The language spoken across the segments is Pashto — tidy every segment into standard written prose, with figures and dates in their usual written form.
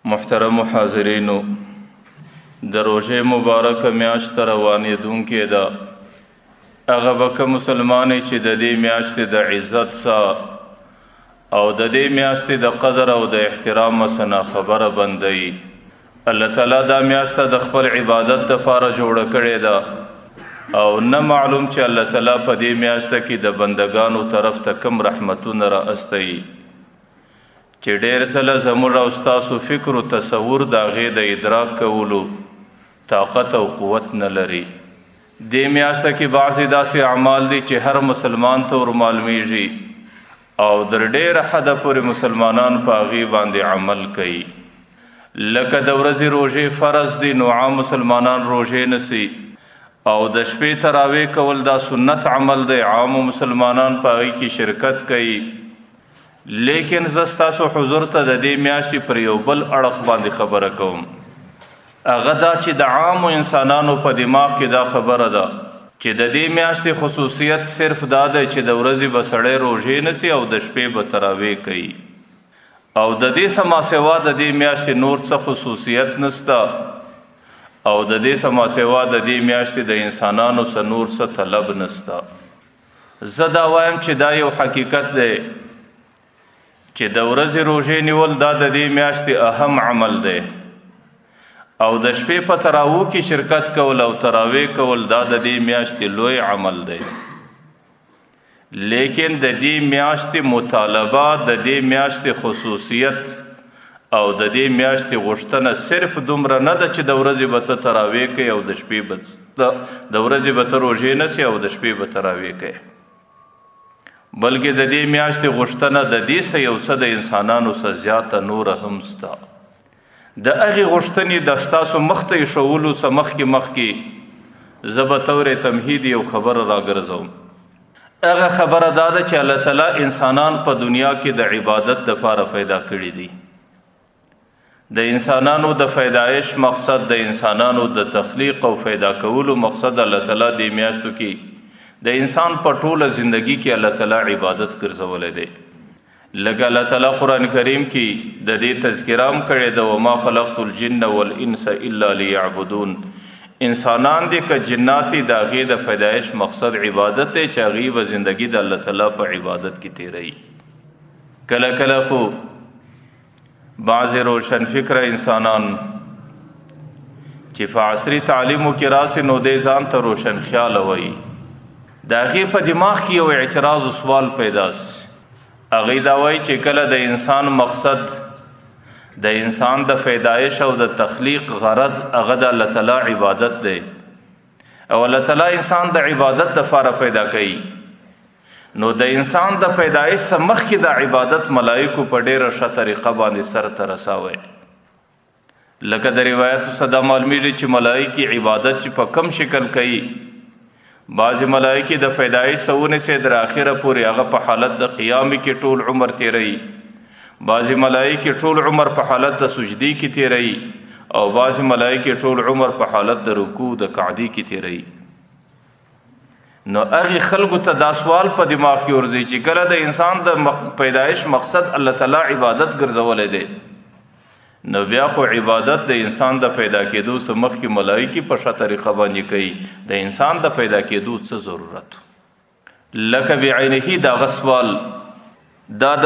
محترم حاضرینو، د روژې مبارکه میاشت روانېدونکې ده. هغه به که مسلمان چې د دې میاشتې د عزت سره او د دې میاشتې د قدر او د احترام سره خبره بندي. الله تعالی دا میاشت د خپل عبادت لپاره جوړه کړې ده او نه معلوم چې الله تعالی په دې میاشت کې د بندگانو طرف ته کم رحمتونه را استوي، چې ډېر ځله زموږ او ستاسو فکر او تصور د هغې د ادراک کولو طاقت او قوت نه لري. دې میاشت کې بعضې داسې اعمال دي چې هر مسلمان ته ور معلومیږي او در ډېره حده پورې مسلمانان په هغې باندې عمل کوي. لکه د ورځې روژې فرض دي، نو عام مسلمانان روژې نسي، او د شپې تراویح کول دا سنت عمل دی، عام مسلمانان په هغې کې شرکت کوي. لیکن زه ستاسو حضور ته د دې میاشتې پر یو بل اړخ باندې خبره کوم، هغه دا چې د عامو انسانانو په دماغ کې دا خبره ده چې د دې میاشتې خصوصیت صرف دا دی چې د ورځې به سړی روژې نسي او د شپې به تراویح کوي، او د دې سما سوا د دې میاشتې نور څه خصوصیت نسته، او د دې سما سوا د دې میاشتې د انسانانو څه نور څه طلب نسته. زه دا وایم چې دا یو حقیقت دی چې د ورځې روژې نیول دا د دې میاشتې اهم عمل دی، او د شپې په تراوو کې شرکت کول او تراویح کول دا د دې میاشتې لوی عمل دی. لیکن د دې میاشتې مطالبه، د دې میاشتې خصوصیت او د دې میاشتې غوښتنه صرف دومره نه ده چې د ورځې به ته تراویح کوې او د شپې به د ورځې به ته روژې نسې او د شپې به تراویح کوې، بلکې د دې میاشتې غوښتنه د دې څه یو څه د انسانانو څه زیاته نوره هم سته. د هغې غوښتنې د ستاسو مخ ته ایښولو څه مخکې مخکې زه به تورې تمهید یو خبره راګرځوم. هغه خبره دا ده چې الله تعالی انسانان په دنیا کې د عبادت دپاره پیدا کړي دي. د انسانانو د پیدایش مقصد، د انسانانو د تخلیق او پیدا کولو مقصد الله تعالی دې میاشتو کې د انسان په ټوله زندگی کې الله تعالی عبادت ګرځولی دی. لکه الله تعالی قرآن کریم کې د دې تذکره هم کړې ده، وما خلقت الجن والانس الا لیعبدون. انسانان دي که جنات دي، د هغې د پیدایش مقصد عبادت دی چې هغوی به زندګي د الله تعالی په عبادت کې تېروي. کله کله خو بعضې روشنفکره انسانان چې په عصري تعلیمو کې راسي نو دی ځان ته روشن خیاله وایي، د هغې په دماغ کې یو اعتراض او سوال پیدا سي. هغوی دا وایي چې کله د انسان مقصد، د انسان د پیدایش او د تخلیق غرض هغه د الله تعالی عبادت دی، او الله تعالی انسان د عبادت دپاره پیدا کوي، نو د انسان د پیدایش څخه مخکې د عبادت ملایکو په ډېره ښه طریقه باندې سر ته رساوی. لکه د روایتو څخه دا معلومیږي چې ملایکې عبادت چې په کم شکل کوي، بعضې ملایکې د پیدایش څخه ونیسي تر اخره پورې هغه په حالت د قیام کې ټول عمر تېروي، بعضې ملایکې ټول عمر په حالت د سجدې کې تېروي، او بعضې ملایکې ټول عمر په حالت د رکوع د قعدې کې تېروي. نو هغې خلکو ته دا سوال په دماغ کې ورځي چې کله د انسان د پیدایش مقصد الله تعالی عبادت ګرځولی دی، نو بیا خو عبادت د انسان د پیدا کېدو څخه مخکې ملایکې په ښه طریقه باندې کوي، د انسان د پیدا کېدو څه ضرورت؟ لکه بعینه دا غ سوال دا د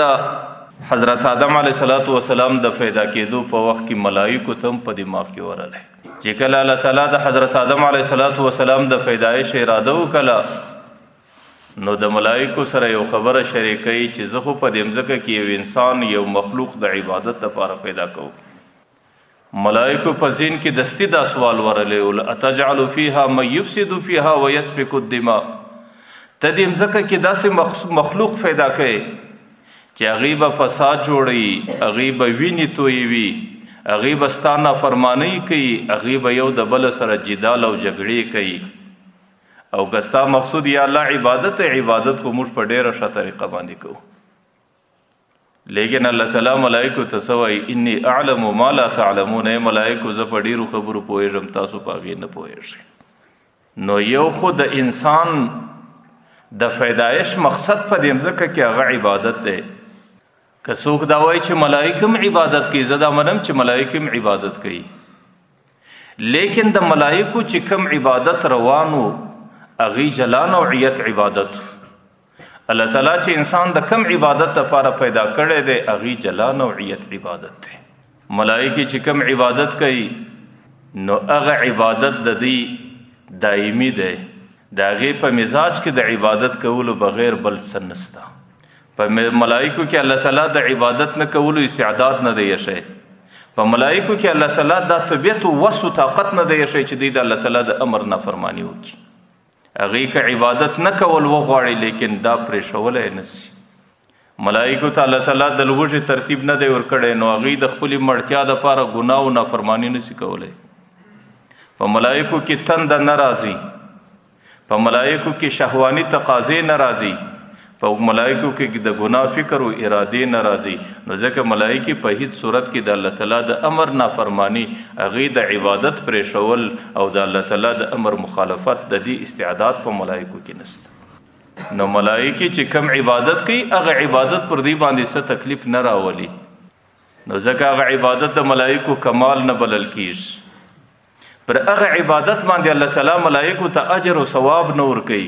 حضرت آدم علیه الصلاة والسلام د پیدا کېدو په وخت کې ملایکو ته هم په دماغ کې ورغلی چې کله الله تعالی د حضرت آدم علیه الصلاة والسلام د پیدایش اراده وکړه، نو د ملایکو سره یو خبره شریکوي چې زه خو په دې مځکه کې یو انسان، یو مخلوق د عبادت لپاره پیدا کوم. ملائکو په ذهن کې دستي دا سوال ورغلی و، لأتجعل فیها من یفسد فیها ویسفک الدماء، ته دې مځکه کې داسې مخلوق پیدا کوې چې هغوی به فساد جوړوي، هغوی به وینې تویوي، هغوی به ستا نافرمانۍ کوي، هغوی به یو د بل سره جدال او جګړې کوي. او که ستا مقصود یا الله عبادت دی، عبادت خو موږ په ډېره ښه طریقه باندې کوو. لیکن الله تعالی ملائکو ته څه وایي؟ انی اعلم ما لا تعلمون، ای ملائکو زه په ډېرو خبرو پوهېږم، تاسو په هغې نه پوهېږئ. نو یو خو د انسان د پیدایش مقصد په دې مځکه کې هغه عبادت دی. که څوک دا وایي چې ملائک هم عبادت کوي، زه دا منم چې ملائک هم عبادت کوي، لیکن د ملائکو چې کم عبادت روانو هغې جلا نوعیت عبادت. الله تعالی چې انسان د کم عبادت لپاره پیدا کړی دی هغې جلا نوعیت عبادت دی. ملائکې چې کم عبادت کوي نو هغه عبادت د دوی دایمي دی، د هغې په مزاج کې د عبادت کولو بغیر بل څه نشته. په ملائکو کې الله تعالی د عبادت نه کولو استعداد نه دی ایښی، په ملائکو کې الله تعالی دا طبیعت او وس او طاقت نه دی ایښی چې دوی د الله تعالی د امر نافرماني وکړي. هغې که عبادت نه کول وغواړي لیکن دا پرېښولی نه سي. ملائکو ته الله تعالی د لوږې ترتیب نه دی ورکړی، نو هغې د خپلې مړتیا دپاره ګناه او نافرماني نه سي کولی. په ملائکو کې تنده نه راځي، په ملائکو کې شهواني تقاضې نه راځي، په ملائکو کې د ګناه فکر او ارادې نه راځي. نو ځکه ملائکې په هیڅ صورت کې د الله تعالی د امر نافرمانی، هغې د عبادت پرېښول او د الله تعالی د امر مخالفت د دې استعداد په ملائکو کې نشته. نو ملائکې چې کم عبادت کوي هغه عبادت پر دې باندې څه تکلیف نه راولي، نو ځکه هغه عبادت د ملائکو کمال نه بلل کیږي. پر هغه عبادت باندې الله تعالی ملائکو ته اجر او ثواب نه ورکوي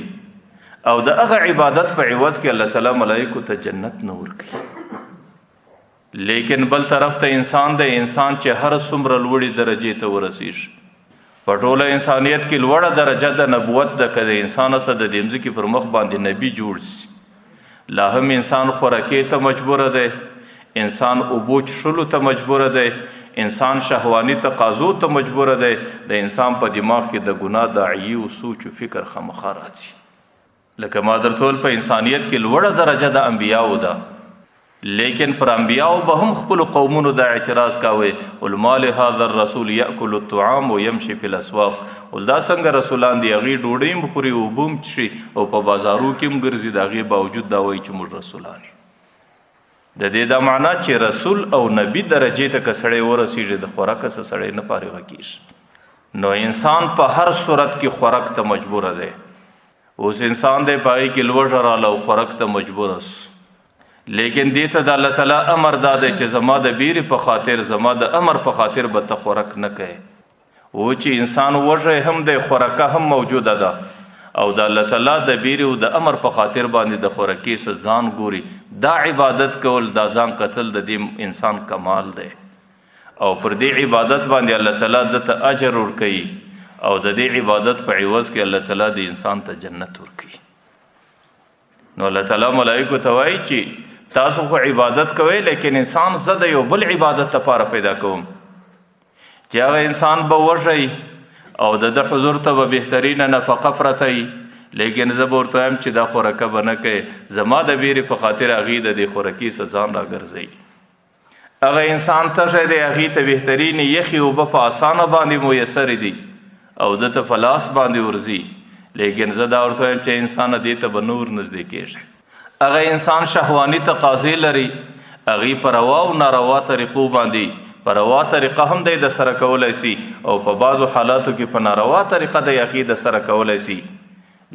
او د هغه عبادت په عوض کې الله تعالی ملائکو ته جنت نه ورکوي. لیکن بل طرف ته انسان دی، انسان چې هر څومره لوړې درجې ته ورسیږي، په ټوله انسانیت کې لوړه درجه د نبوت ده، که د انسان سره د دې مځکې پر مخ باندې نبي جوړ سي، لا هم انسان خوراکې ته مجبوره دی، انسان اوبو څښلو ته مجبوره دی، انسان شهواني تقاضو ته مجبوره دی. د انسان په دماغ کې د ګناه داعیې او سوچ او فکر خامخا راځي. لکه ما درته وویل په انسانیت کې لوړه درجه د انبیاو ده، لیکن پر انبیاو به هم خپلو قومونو دا اعتراض کاوه، ول ما لهذا الرسول یأکل الطعام ویمشي فی الاسواق. ول دا څنګه رسولان دي، هغې ډوډۍ هم خوري، اوبه هم څښي او په بازارو کې هم ګرځي، د هغې باوجود دا وایي چې موږ رسولان یو. د دې دا معنا چې رسول او نبي درجې ته که سړی ورسېږي د خوراکه څخه سړی نه فارغه کېږي. نو انسان په هر صورت کې خوراک ته مجبوره دی. اوس انسان دی په هغې کې لوږه راله او خوراک ته مجبوره سو، لیکن دې ته د الله تعالی امر دا دی چې زما د بیرې په خاطر، زما د امر په خاطر به ته خوراک نه کوې. و چې انسان وږی هم دی، خوراکه هم موجوده ده، او د الله تعالی د بیرې او د امر په خاطر باندې د خوراکې څخه ځان ګوري. دا عبادت کول، دا ځان قتل د دې انسان کمال دی، او پر دې عبادت باندې الله تعالی ده ته اجر ورکوي، او د دې عبادت په عوض کې الله تعالی د انسان ته جنت ورکوي. نو الله تعالی ملائکو ته وایي چې تاسو خو عبادت کوئ، لیکن انسان زه د یو بل عبادت لپاره پیدا کوم، چې هغه انسان به وږی او د ده حضور ته به بهترینه نفقه پرته وي، لیکن زه به ورته وایم چې دا خوراکه به نه کوې، زما د بیرې په خاطر هغې د دې خوراکې څخه ځان راګرځوي. هغه انسان تږی دی، هغې ته بهترینې یخې اوبه په اسانه باندې میسرې دي او ده ته په لاس باندې ورځي، لیکن زه دا ورته وایم چې انسانه دې ته به نور نږدې کېږي. هغه انسان شهواني تقاضې لري، هغې په روا او ناروا طریقو باندې، په روا طریقه هم دی د سره کولی سي او په بعضو حالاتو کې په ناروا طریقه دی هغې د سره کولی سي،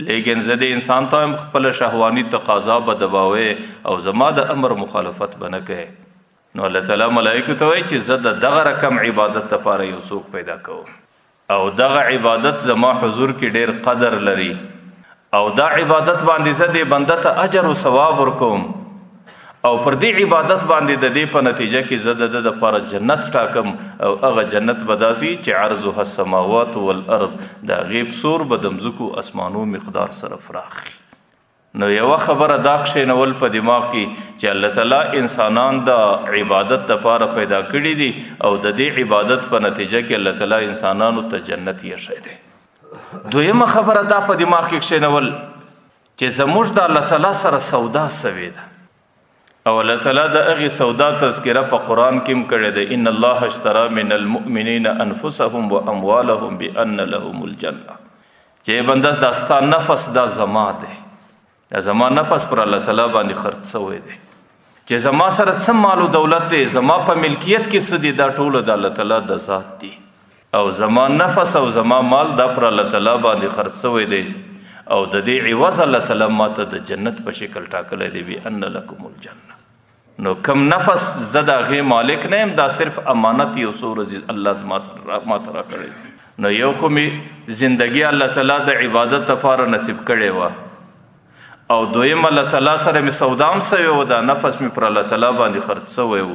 لیکن زه دې انسان ته وایم خپله شهواني تقاضا به دباوې او زما د امر مخالفت به نه کوې. نو الله تعالی ملائکو ته وایي چې زه د دغه رقم عبادت لپاره یو څوک پیدا کوم، او دغه عبادت زما حضور کې ډیر قدر لري، او دا عبادت باندې زه دې بنده ته اجر او ثواب ورکوم، او پر دې عبادت باندې د دې په نتیجه کې زه د ده دپاره جنت ټاکم، او هغه جنت به داسې چې عرضها السماوات والارض، د هغې سور به د مځکو اسمانو مقدار سره فراخ وي. نو یوه خبره دا کښېنول په دماغ کې چې الله تعالی انسانان د عبادت دپاره پیدا کړي دي، او د دې عبادت په نتیجه کې الله تعالی انسانانو ته جنت ایښی دی. دویمه خبره دا په دماغ کې کښېنول چې زموږ د الله تعالی سره سودا سوې ده، او الله تعالی د هغې سودا تذکره په قرآن کې هم کړې ده، ان الله اشترى من المؤمنین انفسهم واموالهم بان لهم الجنه. چې بنده دا ستا نفس دا زما دی، دا زما نفس پر الله تعالی باندې خرڅ شوی دی، چې زما سره څه مال او دولت دی، زما په ملکیت کې څه دی، دا ټوله د الله تعالی د ذات دی، او زما نفس او زما مال دا پر الله تعالی باندې خرڅ شوی دی، او د دې عوض الله تعالی ما ته د جنت په شکل ټاکلی دی، بان لکم الجنه. نو کم نفس زه د هغې مالک نه یم، دا صرف امانت یو څو ورځې الله زما سره ما ته راکړی. نو یو خو مې زندګي الله تعالی د عبادت لپاره نصیب کړې وه، او دویم الله تعالی سره مې سودا هم سوې وه، دا نفس مې پر الله تعالی باندې خرڅ سوی و،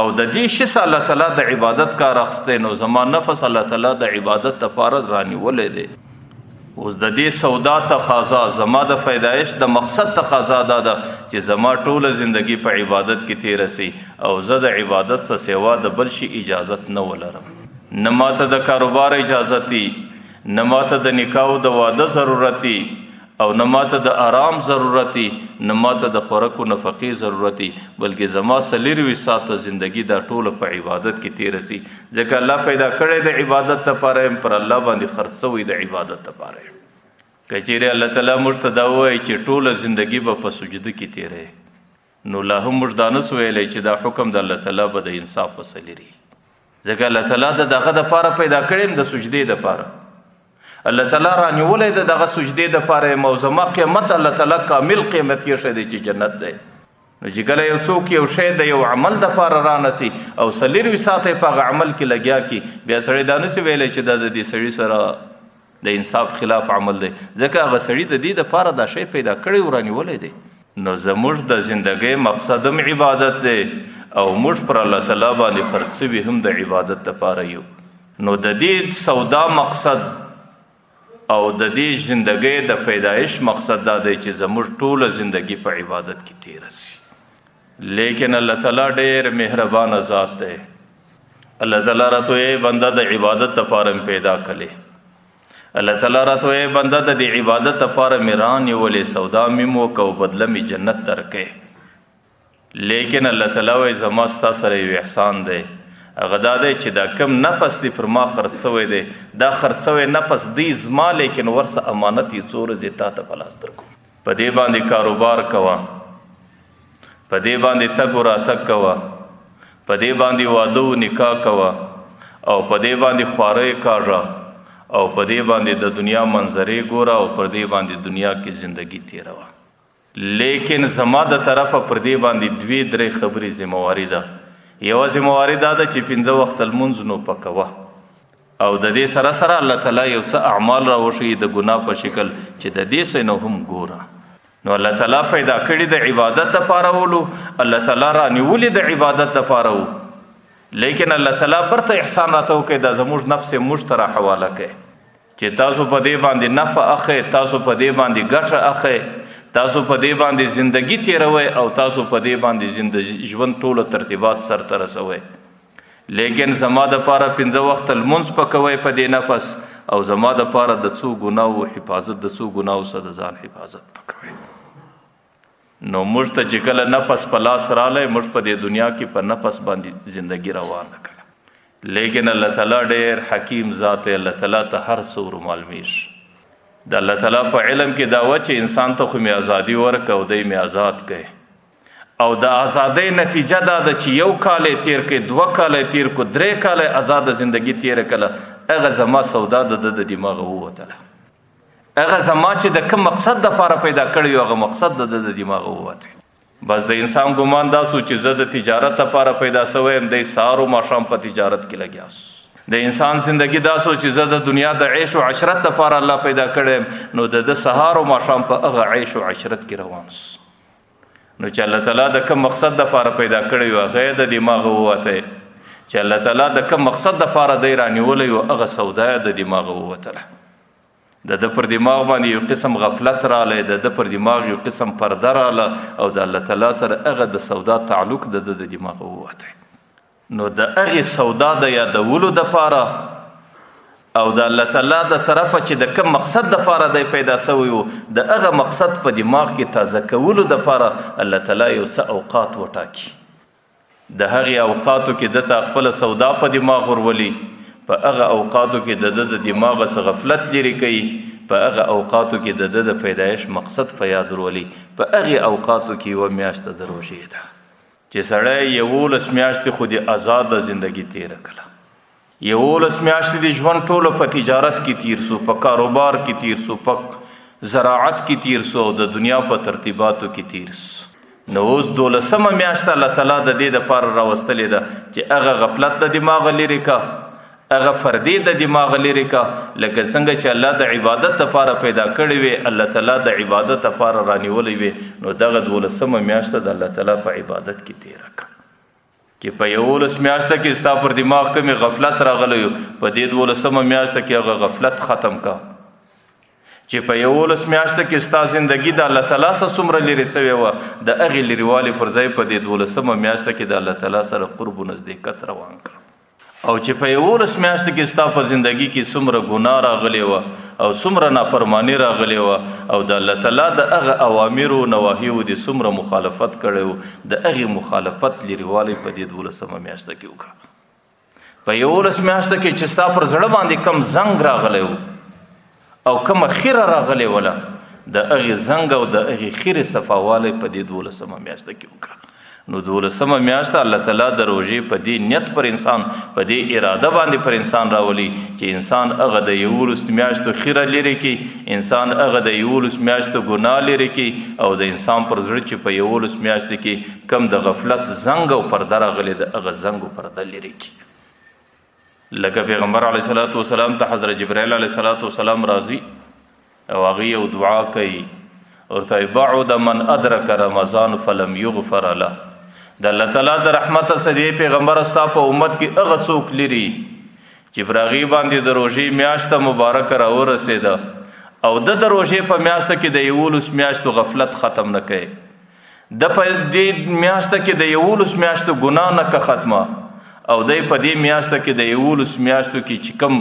او د دې شي څخه الله تعالی د عبادت کار اخیستی، نو زما نفس الله تعالی د عبادت لپاره رانیولی دی. اوس د دې سودا تقاضا، زما د پیدایش د مقصد تقاضا دا ده چې زما ټوله زندگی په عبادت کې تیره سي، او زه د عبادت څخه سوا د بل شي اجازت نه ولرم. نه ماته د کاروبار اجازت دي، نه ماته د نکاح او د واده ضرورت دي، او نه ماته د آرام ضرورت دي، نه ماته د خوراک او نفقې ضرورت دي، بلکې زما څلورویشت ساعته زندگی دا ټوله په عبادت کې تیره سي. ځکه الله پیدا کړی د عبادت لپاره یم، پر الله باندې خرڅ سوی د عبادت لپاره یم. که چیرې الله تعالی موږ ته دا ووایي چې ټوله زندگی به په سجده کې تیره، نو لا هم موږ دا نه سو ویلی چې دا حکم د الله تعالی به د انصاف وسه لري. ځکه الله تعالی د دغه دپاره پیدا کړی یم، د سجدې دپاره الله تعالی رانیولی د دغه سجدې دپاره یم، او زما قیمت الله تعالی کامل قیمت ایښی دی چې جنت دی. نو چې کله یو څوک یو شی د یو عمل دپاره رانسي او څلورویشت ساعته یې په هغه عمل کې لګیا کړي، بیا سړی دا نسي ویلی چې دا د دې سړي سره د انصاف خلاف عمل دی، ځکه هغه سړي د دې دپاره دا شی پیدا کړی او رانیولی دی. نو زموږ د زندګۍ مقصد هم عبادت دی، او موږ پر الله تعالی باندې خرڅ سوي هم د عبادت دپاره یو. نو د دې سودا مقصد او د دې زندګۍ د پیدایش مقصد دا دی چې زموږ ټوله زندګي په عبادت کې تیره سي. لیکن الله تعالی ډېر مهربانه ذات دی. الله تعالی راته وایي بنده د عبادت دپاره مې پیدا کړې، الله تعالی راته وایي بنده د دې عبادت دپاره مې رانیولې، سودا مې هم وکړه او بدله مې جنت درکړې. لیکن الله تعالی وایي زما ستا سره یو احسان دی، هغه دا دی چې دا کم نفس دی پر ما خرڅ سوی دی، دا خرڅ سوی نفس دی زما، لیکن ورسه امانت یې څو ورځې تا ته په لاس درکوم. په دې باندې کاروبار کوه، په دې باندې تګ و راتګ کوه، په دې باندې واده و نکاح کوه، او په دې باندې خوارۍ کاږه، او په دې باندې د دنیا منظرې ګوره، او پر دې باندې دنیا کې زندگی تیروه. لیکن زما د طرفه پر دې باندې دوې درې خبرې ذمهواري ده. یوه ذمهواري دا ده چې پنځه وخته لمونځ نو پکوه، او د دې سره سره الله تعالی یو څه اعمال راوښیي د ګناه په شکل چې د دې څه نه هم ګوره. نو الله تعالی پیدا کړي د عبادت لپاره ولو، الله تعالی رانیولي د عبادت لپاره وو، لیکن الله تعالی برته احسان راته وکړي، دا زموږ نفس یې موږ ته را حواله کړي چې تاسو په دې باندې نفع اخئ، تاسو په دې باندې ګټه اخئ، تاسو په دې باندې زندگی تیروئ، او تاسو په دې باندې ژوند ټولو ترتیبات سر ته رسوئ. لیکن زما دپاره پنځه وخته لمونځ پکوئ په دې نفس، او زما دپاره د څو ګناوو حفاظت، د څو ګناوو څخه د ځان حفاظت پکوئ. نو موږ ته چې کله نفس په لاس رالی، موږ په دې دنیا کې په نفس باندې زندگی روانه کړه. لیکن الله تعالی ډېر حکیم ذات دی، الله تعالی ته هر څه ورمعلومېږي. د الله تعالی په علم کې دا وه چې انسان ته خو مې ازادي ورکړه او دی مې ازاد کړی، او د ازادۍ نتیجه دا ده چې یو کال یې تېر کړی، دوه کاله یې تېر کړو، درې کاله یې ازاده زندګي تېره کړله، هغه زما سودا د ده د دماغه ووتله، هغه زما چې د کوم مقصد دپاره پیدا کړی و هغه مقصد د ده د دماغه ووتی. بس د انسان ګمان دا سو چې زه د تجارت لپاره پیدا سوی یم، دی سهار او ماښام په تجارت کې لګیا سو. د انسان زندگی دا سو چې زه د دنیا د عیش او عشرت لپاره الله پیدا کړی یم، نو د ده سهار او ماښام په هغه عیش او عشرت کې روان سو. نو چې الله تعالی د کوم مقصد دپاره پیدا کړی و هغه یې د دماغه ووتی، چې الله تعالی د کوم مقصد دپاره دی رانیولی و هغه سودا یې د دماغه ووتله. د ده پر دماغ باندې یو قسم غفلت رالی، د ده پر دماغ یو قسم پرده راله، او د الله تعالی سره هغه د سودا تعلق د ده د دماغه ووتی. نو د هغې سودا د یادولو دپاره او د الله تعالی د طرفه چې د کوم مقصد دپاره دی پیدا سوی و، د هغه مقصد په دماغ کې تازه کولو دپاره الله تعالی یو څه اوقات وټاکي. د هغې اوقاتو کې ده ته خپله سودا په دماغ ورولي، په هغه اوقاتو کې د ده د دماغ څخه غفلت لیرې کوي، په هغه اوقاتو کې د ده د پیدایش مقصد په یاد ورولي، په هغې اوقاتو کې یوه میاشت د روژې ده چې سړی 11 میاشتې خو دې ازاده زندګي تېره کړه، 11 میاشتې د ژوند ټوله په تجارت کې تیر سو، په کاروبار کې تیر سو، په زراعت کې تیر سو، او د دنیا په ترتیباتو کې تیر سو. نو اوس دولسمه میاشت الله تعالی د دې دپاره راوستلې ده چې هغه غفلت د دماغ لرې که، هغه فردې د دماغ لرې که. لکه څنګه چې الله د عبادت دپاره پیدا کړی وي، الله تعالی د عبادت دپاره رانیولی وي، نو دغه دولسمه میاشت د الله تعالی په عبادت کې تېره که. چې په 11 میاشت کې ستا پر دماغ کومې غفلت راغلی په دې دولسمه میاشت کې هغه غفلت ختم که. چې په 11 میاشت کې ستا زندگی د الله تعالی سره څومره لرې سوې وه، د هغې لرېوالي پر ځای په دې دولسمه میاشت کې د الله تعالی سره قرب و نزدېکت روان کړه. او چې په 11 میاشت کې ستا په زندگی کې څومره ګناه راغلې وه او څومره نافرماني راغلې وه او د الله تعالی د هغه اوامرو نواهیو دې څومره مخالفت کړی و، د هغې مخالفت لرېوالی په دې دولسمه میاشت کې وکړه. په 11 میاشت کې چې ستا پر زړه باندې کم زنګ راغلی و او کومه خیره راغلې وله، د هغې زنګ او د هغې خیرې صفاوالی په دې دولسمه میاشت کې وکړه. نو دولسمه میاشت الله تعالی د روژې په دې نیت پر انسان، په دې اراده باندې پر انسان راولي چې انسان هغه د 11 میاشتو خیره لرې کړي، انسان هغه د 11 میاشتو ګناه لرې کړي، او د انسان پر زړه چې په 11 میاشتو کې کم د غفلت زنګ او پرده راغلې ده، هغه زنګ او پرده لرې کړي. لکه پیغمبر علیه الصلاة والسلام ته حضرت جبرائیل علیه الصلاة والسلام راځي او هغې یو دعا کوي، ورته بعد من ادرک رمضان فلم یغفر له. د الله تعالی د رحمت څخه دی پیغمبر ستا په امت کې هغه څوک لري چې پر هغې باندې د روژې میاشت مبارکه راورسېده او د روژې په میاشت کې د 11 میاشتو غفلت ختم نه کوي، د په دې میاشت کې د 11 میاشتو ګناه نه که ختمه، او دی په دې میاشت کې د 11 میاشتو کې چې کوم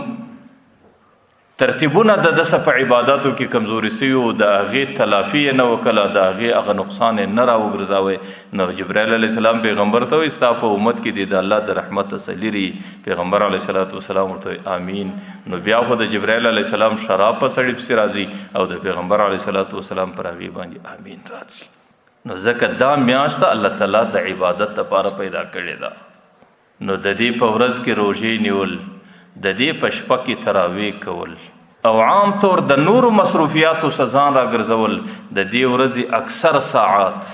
ترتیبونه د ده په عباداتو کې کمزوري سوي وو، د هغې تلافي یې نه وکړه، د هغې هغه نقصان یې نه راوګرځاوی. نو جبرائیل علیه السلام پیغمبر ته وایي ستا په امت کې دې د الله د رحمت تسلي لري. پیغمبر علیه الصلاة والسلام ورته وایي آمین. نو بیا خو د جبرائیل علیه السلام شراب په سړي پسې راځي او د پیغمبر علیه الصلاة والسلام پر هغې باندې آمین راځي. نو ځکه دا میاشت الله تعالی د عبادت لپاره پیدا کړې ده. نو د دې په ورځ کې روژې نیول، د دې په شپه کې تراویح کول، او عام طور د نورو مصروفیاتو څخه ځان راګرځول، د دې ورځې اکثر ساعات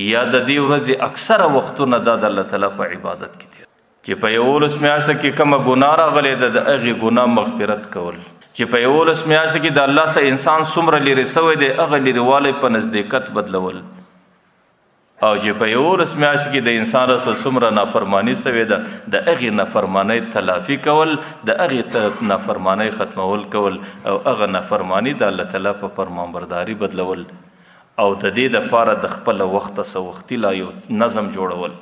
یا د دې ورځې اکثره وختونه دا د الله تعالی په عبادت کې تېر. چې په 11 میاشت کې کومه ګناه راغلې ده، د هغې ګناه مغفرت کول. چې په 11 میاشت کې د الله سره انسان څومره لرې سوی دی، هغه لرېوالی په نزدېکت بدلول. او چې په 11 میاشت کې د انسان سره څومره نافرماني سوې ده، د هغې نافرمانۍ تلافي کول، د هغې نافرمانۍ ختمول کول، او هغه نافرماني د الله تعالی په فرمانبرداري بدلول، او د دې دپاره د خپله وخته څه وختي لا یو نظم جوړول.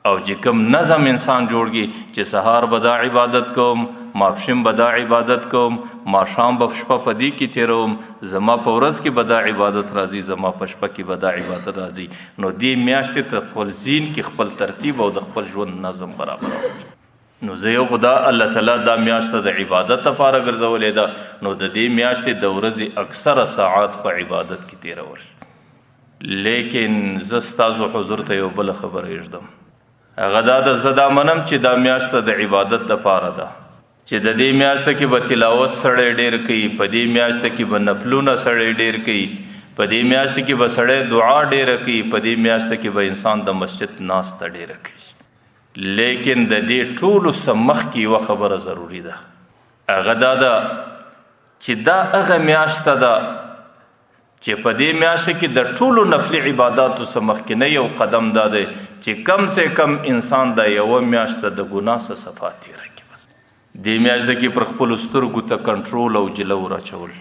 او چې کوم نظم انسان جوړږي چې سهار به دا عبادت کوم، ماپښین به دا عبادت کوم، ماښام به شپه په دې کې تېروم، زما په ورځ کې به دا عبادت راځي، زما په شپه کې به دا عبادت راځي، نو دې میاشتې ته خپل ذهن کې خپل ترتیب او د خپل ژوند نظم برابرول. نو زه یو خدا الله تعالی دا میاشت د عبادت لپاره ګرځولې ده، نو د دې میاشتې د ورځې اکثره ساعات په عبادت کې تېرول. لیکن زه ستاسو حضور ته یو بله خبره ږدم، هغه دا ده، زه دا منم چې دا میاشت د عبادت دپاره ده، چې د دې میاشت کې به تلاوت سړی ډېر کوي، په دې میاشت کې به نفلونه سړی ډېر کوي، په دې میاشت کې به سړی دعا ډېره کوي، په دې میاشت کې به انسان د مسجد ناسته ډېره کوي. لیکن د دې ټولو څخه مخکې یوه خبره ضروري ده، هغه دا ده چې دا هغه میاشت ده چې په دې میاشت کې د ټولو نفلي عباداتو څخه مخکینی یو قدم دا دی چې کم سه کم انسان دا یوه میاشت د ګناه څخه صفا تېره کړي. بس دې میاشت کې پر خپلو سترګو ته کنټرول او جلو راچول،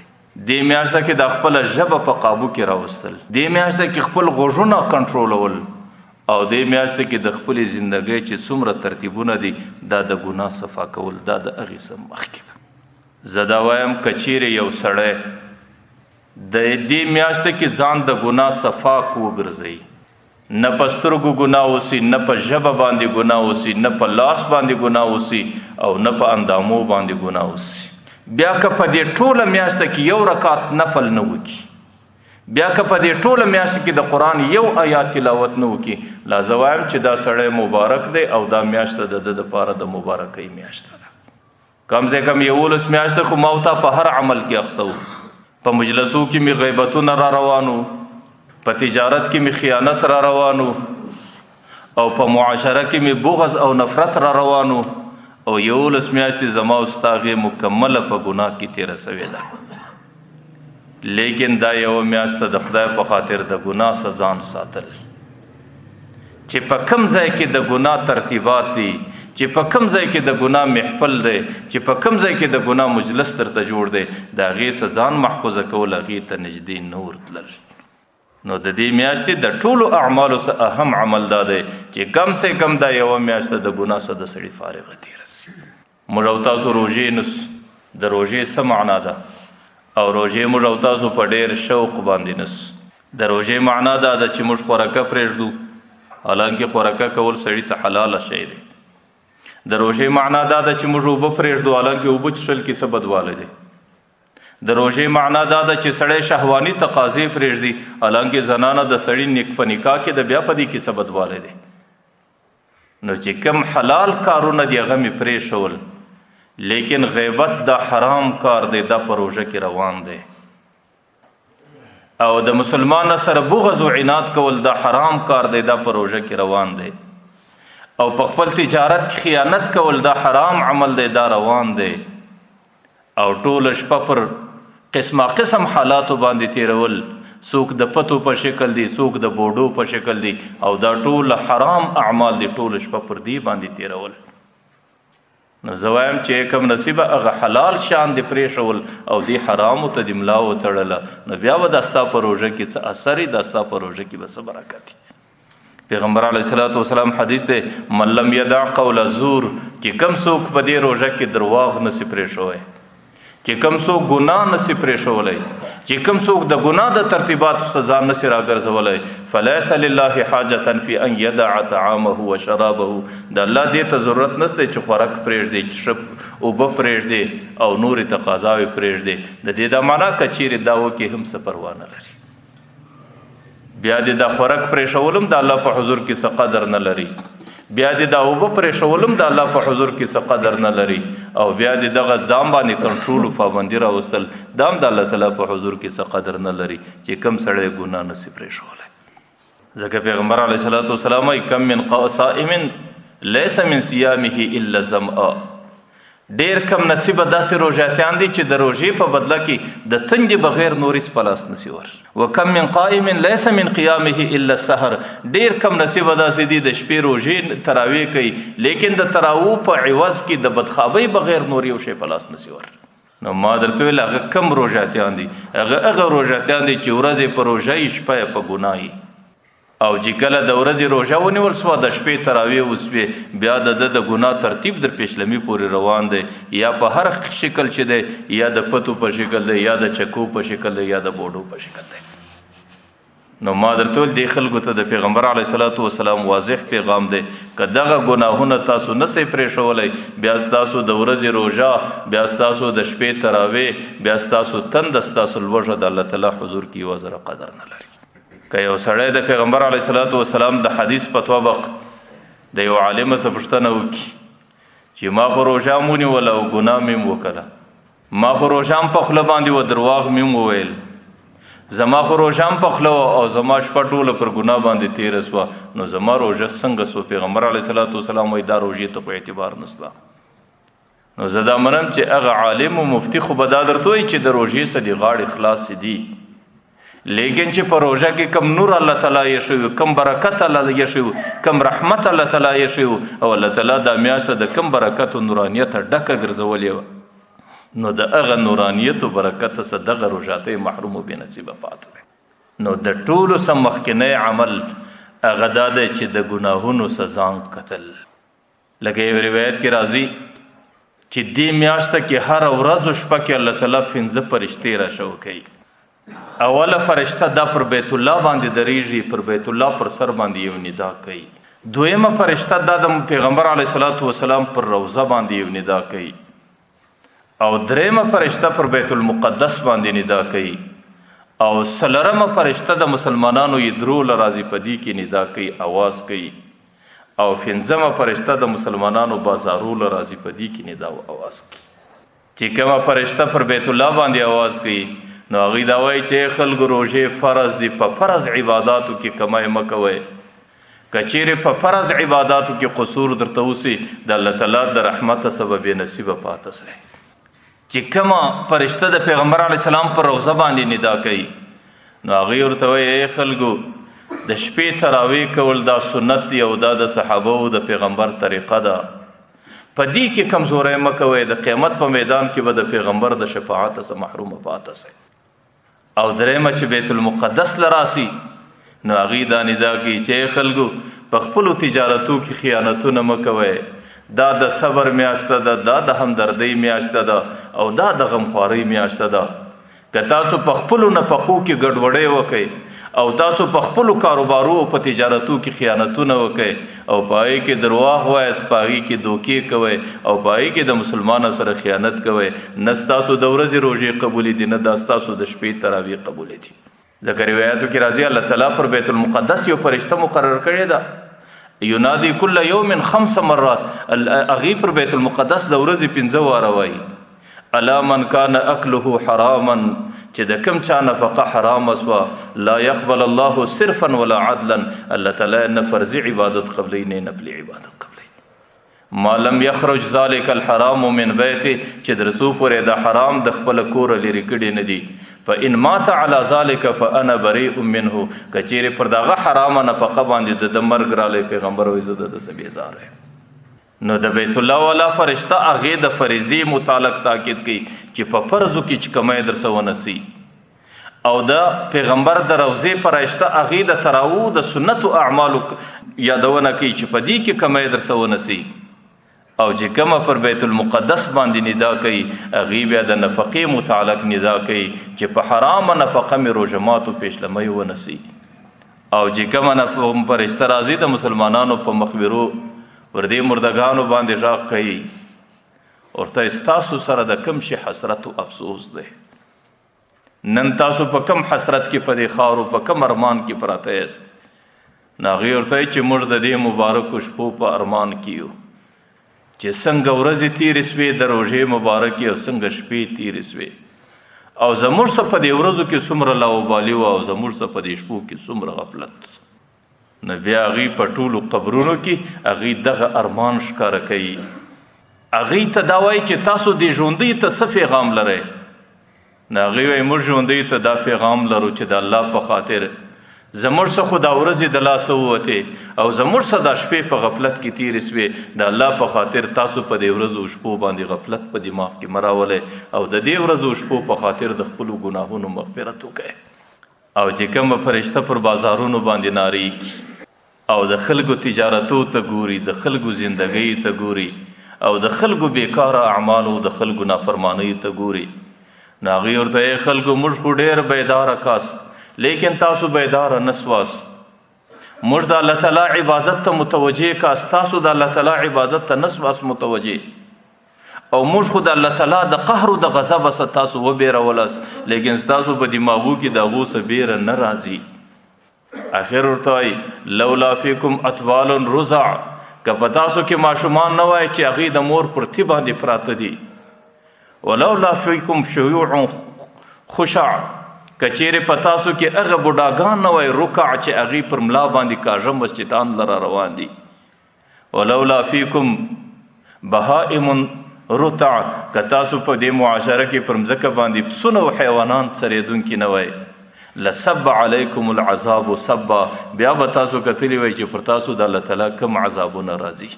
دې میاشت کې د خپله ژبه په قابو کې راوستل، دې میاشت کې خپل غوږونه کنټرولول، او دې میاشت کې د خپلې زندګۍ چې څومره ترتیبونه دي دا د ګناه صفا کول، دا د هغې څخه مخکې ده. زه دا وایم که چیرې یو سړی د دې میاشت کې ځان د ګناه صفا وګرځوي، نه په سترګو ګناه وسي، نه په ژبه باندې ګناه وسي، نه په لاس باندې ګناه وسي، او نه په اندامو باندې ګناه وسي، بیا که په دې ټوله میاشت کې یو رکعت نفل نه وکړي، بیا که په دې ټوله میاشت کې د قرآن یو آیات تلاوت نه وکړي، لا زه وایم چې دا سړی مبارک دی او دا میاشت د ده دپاره د مبارکۍ میاشت ده. کم سے کم 11 میاشتې خو ما او تا په هر عمل کې اخته وو، په مجلسو کې مې غیبتونه را روانو، په تجارت کې مې خیانت را روانو، او په معاشره کې مې بغض او نفرت را روانو، او 11 میاشتې زما او ستا هغې مکمله په ګناه کې تېره سوې ده. لیکن دا یوه میاشته د خدای په خاطر د ګناه څخه ځان ساتل، چې په کم ځای کې د ګناه ترتیبات دي، چې په کم ځای کې د ګناه محفل دی، چې په کم ځای کې د ګناه مجلس درته جوړ دی، د هغې څخه ځان محفوظه کول، هغې ته نږدې نه ورتلل. نو د دې میاشتې د ټولو اعمالو څخه اهم عمل دا دی چې کم سه کم دا یوه میاشته د ګناه څخه د سړي فارغه تېره سي. موږ او تاسو روژې نس، د روژې څه معنا ده؟ او روژې موږ او تاسو په ډېر شوق باندې نس. د روژې معنا دا ده چې موږ خوراکه پرېږدو، حالانکه خوراکه کول سړي ته حلاله شی دی. د روژې معنا دا ده چې موږ اوبه پرېږدو، حالانکه اوبه څښل کې څه بدوالی دی. د روژې معنا دا ده چې سړی شهواني تقاضې پرېږدي، حالانکه زنانه د سړي په نکاح کې د بیا په دې کې څه بدوالی دی. نو چې کم حلال کارونه دي هغه مې پرېښول، لیکن غیبت دا حرام کار دی، دا په روژه کې روان دی. او د مسلمان سره بغض او عناد کول دا حرام کار دی، دا په روژه کې روان دی. او په خپل تجارت کې خیانت کول دا حرام عمل دی، دا روان دی. او ټوله شپه پر قسمه قسم حالاتو باندې تیرول، څوک د پتو په شکل دی، څوک د بوډو په شکل دی، او دا ټول حرام اعمال دی، ټوله شپه پر دې باندې تیرول. نو زه وایم چې کم نصیبه هغه حلال شان دې پرېښول او دې حرامو ته دې ملا وتړله، نو بیا به دا ستا په روژه کې څه اثر وي، دا ستا په روژه کې به څه برکت وي. پیغمبر علیه الصلاة والسلام حدیث دی، من لم یدع قول الزور، چې کم څوک په دې روژه کې درواغ نه سي پرېښوی، چې کم څوک ګناه نه سي پرېښولی، چې کم څوک د ګناه د ترتیباتو څخه ځان نه سي راګرځولی، فلیس لله حاجة فی ان یدع طعامه وشرابه، د الله دې ته ضرورت نشته چې خوراک پرېږدي، چې اوبه پرېږدي او نورې تقاضاوې پرېږدي. د دې دا معنا که چیرې دا وکړي هم څه پروا نه لري، بیا دې دا خوراک پرېښول هم د الله په حضور کې څه قدر نه لري، بیا دې دا اوبه پرېښول هم د الله په حضور کې څه قدر نه لري، او بیا دې دغه ځان باندې کنټرول او پابندي راوستل دا هم د الله تعالی په حضور کې څه قدر نه لري چې کم سړی ګناه نه سي پرېښولی. ځکه پیغمبر علیه الصلاة والسلام وایي، کم من صائم لیس من صیامه الا ظمأ، ډېر کم نصیبه داسې روژاتیان دي چې د روژې په بدله کې د تندې بغیر نور هېڅ په لاس نسي ور. وکم من قائم لیس من قیامه الا السهر، ډېر کم نصیبه داسې دي د شپې روژې تراویح کوي، لیکن د تراوو په عوض کې د بدخوابۍ بغیر نور یو شی په لاس نسي ور. نو ما درته ویل هغه کم روژاتیان دي، هغه روژاتیان دي چې ورځې په روژه یې، شپه یې په ګناه یې، او چې کله د ورځې روژه ونیول سوه، د شپې تراویح وسوې، بیا د ده د ګناه ترتیب در پیشلمي پورې روان دی، یا په هر شکل چې دی، یا د پتو په شکل دی، یا د چکو په شکل دی، یا د بوډو په شکل دی. نو ما درته ویل دې خلکو ته د پیغمبر علیه الصلاة والسلام واضح پیغام دی، که دغه ګناهونه تاسو نه سئ پرېښولی، بیا ستاسو د ورځې روژه، بیا ستاسو د شپې تراویح، بیا ستاسو تنده، ستاسو لوږه د الله تعالی حضور کې یوه ذره قدر نه لري. که یو سړی د پیغمبر علیه الصلاة والسلام د حدیث په طبق د یو عالم څخه پوښتنه وکړي چې ما خو روژه هم ونیوله او ګناه مې هم وکړه، ما خو روژه هم په خوله باندې وه، درواغ مې هم وویل، زما خو روژه هم په خوله وه او زما شپه ټوله پر ګناه باندې تېره سوه، نو زما روژه څنګه سوه؟ پیغمبر علیه الصلاة والسلام وایي دا روژې ته خو اعتبار نشته. نو زه دا منم چې هغه عالم او مفتي خو به دا درته وایي چې د روژې څخه دې غاړې خلاصې دي، لیکن چې په روژه کې کم نور الله تعالی یې شوی، کم برکت الله یې شوی، کم رحمت الله تعالی یې شوی، او الله تعالی دا میاشت د کم برکت او نورانیت ډکه ګرځولې وه، نو د هغه نورانیت او برکت څخه دغه روژه ته محروم او بې نصیبه پاتې دی. نو د ټولو څخه مخکنی عمل هغه دا دی چې د ګناهونو څخه ځان کتل. لکه یو روایت کې راځي چې دې میاشت کې هره ورځ او شپه کې الله تعالی پنځه فرشتې راشو کوي. اوله فرشته دا پر بیت الله باندې درېږي، پر بیت الله پر سر باندې یو ندا کوي. دویمه فرشته دا د پیغمبر علیه الصلاة والسلام پر روضه باندې یو ندا کوي، او درېیمه فرشته پر بیت المقدس باندې ندا کوي، او څلورمه فرشته د مسلمانانو یې درو له راځي په دې کې ندا کوي، اواز کوي، او پنځمه فرشته د مسلمانانو بازارو له راځي په دې کې ندا او اواز کوي. چې کومه فرشته پر بیت الله باندې اواز کوي، نو هغوی دا وایي چې خلکو روژې فرض دي، په فرض عباداتو کې کمی مه کوئ. که چیرې په فرض عباداتو کې قصور درته وسي، د الله تعالی د رحمت سبب بې نصیبه پاته سئ. چې کومه فرشته د پیغمبر علیه السلام پر روضه باندې ندا کوي، نو هغوی ورته وایي ای خلکو، د شپې تراویح کول دا سنت دی او دا د صحابو د پیغمبر طریقه ده، په دې کې کمزوری مه کوئ، د قیامت په میدان کې به د پیغمبر د شفاعت څخه محرومه پاته سئ. او درېیمه چې بیت المقدس له راسي، نو هغوی دا ندا کوي چې ای خلکو، په خپلو تجارتو کې خیانتونه مه کوئ، دا د صبر میاشت ده، دا د همدردۍ میاشت ده او دا د غمخوارۍ میاشت ده. که تاسو په خپلو نفقو کې ګډوډۍ وکئ او تاسو په خپلو کاروبارو او په تجارتو کې خیانتونه وکئ او په هغې کې درواغ وایاست، په هغې کې دوکې کوئ او په هغې کې د مسلمان سره خیانت کوئ، نه ستاسو د ورځې روژې قبولې دي، نه دا ستاسو د شپې تراویح قبولې دي. ځکه روایتو کې راځي الله تعالی پر بیت المقدس یو فرشته مقرر کړې ده، ینادي کل یوم 5 مرات، هغې پر بیت المقدس د ورځې 5 واره وایي، الا من کان اکله حراما، چې د کم چا نفقه حرام سوه، لا يقبل الله صرفا ولا عدلا، الله تعالی نه فرضي عبادت قبلوي نه نفلي عبادت قبلوي. ما لم يخرج ذلك الحرام من بيته، چې تر څو پورې د حرام د خپل کوره لرې کړي نه دي، فإن مات على ذلك فأنا بريء منه، که چیرې پر دغه حرامه نفقه باندې د ده مرګ رالی، پیغمبر وایي زه د ده څخه بېزاره یم. نو د بیت الله والا فرشته هغې د فریضې متعلق تاکید کوي چې په فرضو کې چې کمی درڅه ونه سي، او د پیغمبر د روضې فرشته هغې د تراوو د سنتو اعمالو یادونه کوي چې په دې کې کمی درڅه ونه سي، او چې کومه پر بیت المقدس باندې ندا کوي، هغې بیا د نفقې متعلق ندا کوي چې په حرامه نفقه مې روژه ماتو پیشلمۍ ونه سي، او چې کومه فرشته راځي د مسلمانانو په مقبرو پر دې مردګانو باندې غږ کوي، ورته ستاسو سره د کم شي حسرت او افسوس دی، نن تاسو په کم حسرت کې په دې خاورو په کم ارمان کې پراته یاست. نو هغې ورته وایي چې موږ د دې مبارکو شپو په ارمان کې یو چې څنګه ورځې تېرې سوې د روژې مبارکې او څنګه شپې تېرې سوې، او زموږ څخه په دې ورځو کې څومره لاوبالي وه او زموږ څخه په دې شپو کې څومره غفلت. نو بیا هغوی په ټولو قبرونو کې هغوی دغه ارمان ښکاره کوي، هغوی ته دا وایي چې تاسو دې ژوندۍ ته څه پیغام لرئ؟ نو هغوی وایي موږ ژوندۍ ته دا پیغام لرو چې د الله په خاطر زموږ څخه خو دا ورځې د لاسه ووتې او زموږ څخه دا شپې په غفلت کې تېرې سوې، د الله په خاطر تاسو په دې ورځو شپو باندې غفلت په دماغ کې مه راولئ او د دې ورځو شپو په خاطر د خپلو ګناهونو مغفرت وکړئ. او چې کومه فرشته پر بازارونو باندې نارې کړي او د خلکو تجارتو ته ګوري، د خلکو زندګۍ ته ګوري او د خلکو بېکاره اعمالو د خلکو نافرمانیو ته ګوري، نو هغوی ورته ای خلکو موږ خو ډېر بیداره کاست، لیکن تاسو بیداره نه سواست، موږ د الله تعالی عبادت ته متوجه کاست، تاسو د الله تعالی عبادت ته نه سواست متوجه، او موږ خو د الله تعالی د قهر او د غضب څخه تاسو وبېرولاست، لیکن ستاسو په دماغو کې د هغو څه بېره نه راځي. اخر ورته وایي لولا فیکم اطفال رضع، که په تاسو کې ماشومان نه وای چې هغوی د مور پر تي باندې پراته دي، ولولا فیکم شیوع خشع، که چیرې په تاسو کې هغه بوډاګان نه وای رکع چې هغوی پر ملا باندې کاږه مسجدان لره روان دي، ولولا فیکم بهائم رتع، که تاسو په دې معاشره کې پر مځکه باندې پسونه او حیوانان څرېدونکي نه وای، لسب علیکم العذاب سبا، بیا به تاسو کتلي وای چې پر تاسو د الله تعالی کوم عذابونه راځي.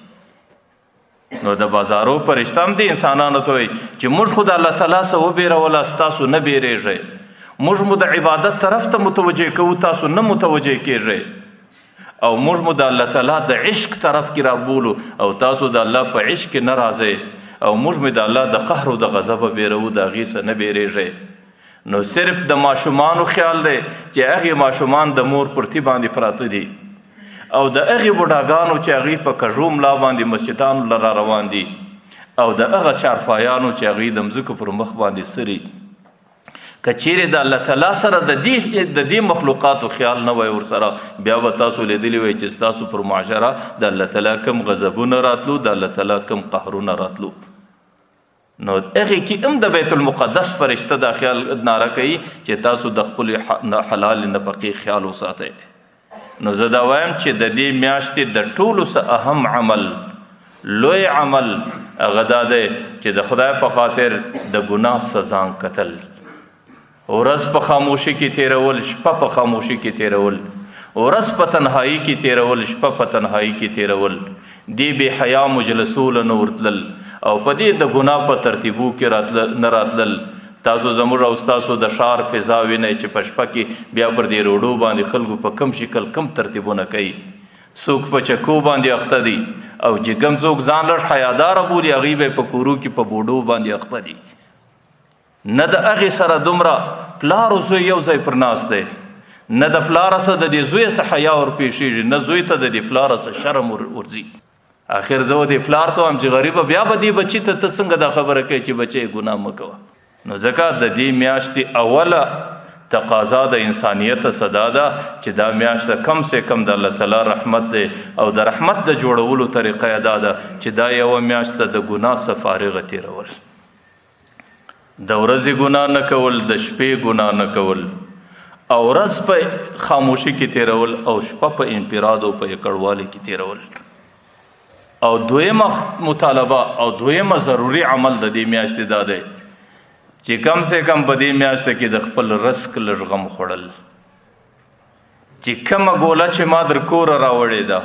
نو د بازارو فرشته هم دې انسانانو ته وایي چې موږ خو د الله تعالی څخه وبېروله، ستاسو نه بېرېږئ، موږ مو د عبادت طرف ته متوجه کوو، تاسو نه متوجه کېږئ، او موږ مو د الله تعالی د عشق طرف کې رابولو او تاسو د الله په عشق کې نه راځئ، او موږ مو د الله د قهر او د غضبه بېروو، د هغې څخه نه بېرېږئ. نو صرف د ماشومانو خیال دی چې هغې ماشومان د مور پر تي باندې پراته دي، او د هغې بوډاګانو چې هغې په کږو ملا باندې مسجدانو له را روان دي، او د هغه چارپایانو چې هغې د مځکو پر مخ باندې سري. که چیرې د الله تعالی سره د دې مخلوقاتو خیال نه وای ورسره، بیا به تاسو لیدلی وای چې ستاسو پر معاشره د الله تعالی کم غضبونه راتلو، د الله تعالی کم قهرونه راتلو. نو هغې کې هم د بیت المقدس فرشته دا خیال ناره کوي چې تاسو د خپلې حلال نفقې خیال وساتئ. نو زه دا وایم چې د دې میاشتې د ټولو څه اهم عمل، لوی عمل، هغه دا دی چې د خدای په خاطر د ګناه څخه ځان کتل، ورځ په خاموشي کې تېرول، شپه په خاموشي کې تېرول، ورځ په تنهایی کې تېرول، شپه په تنهایی کې تېرول، دې بې حیا مجلسو له نه ورتلل او په دې د ګناه په ترتیبو کې نه راتلل. تاسو زموږ او ستاسو د ښار فضا وینئ چې په شپه کې بیا پر دې روډو باندې خلکو په کم شکل کم ترتیبونه کوي. څوک په چکو باندې اخته دي او چې کوم څوک ځان لږ حیاداره بولي هغوی به په کورو کې په بوډو باندې اخته دي. نه د هغې سره دومره پلار او زوی یو ځای پر ناست دی، نه د پلار سره د دې زوی څخه حیا ورپېښېږي، نه زوی ته د دې پلار څخه شرم ورځي. اخر زه و دې پلار ته وایم چې غریبه بیا به دې بچي ته ته څنګه دا خبره کوې چې بچی ګناه مه کوه. نو ځکه د دې میاشتې اوله تقاضا د انسانیت صدا ده چې دا میاشت کم سے کم د الله تعالی رحمت دی، او د رحمت د جوړولو طریقه یې دا ده چې دا یوه میاشت د ګناه څخه فارغه تېرول، د ورځې ګناه نه کول، د شپې ګناه نه کول، او ورځ په خاموشي کې تېرول او شپه په انفراد او په یکړوالي کې تېرول. او دویمه مطالبه او دویمه ضروري عمل د دې میاشتې دا دی چې کم سے کم په دې میاشت کې د خپل رزق لږ غم خوړل، چې کومه ګوله چې ما در کوره راوړې ده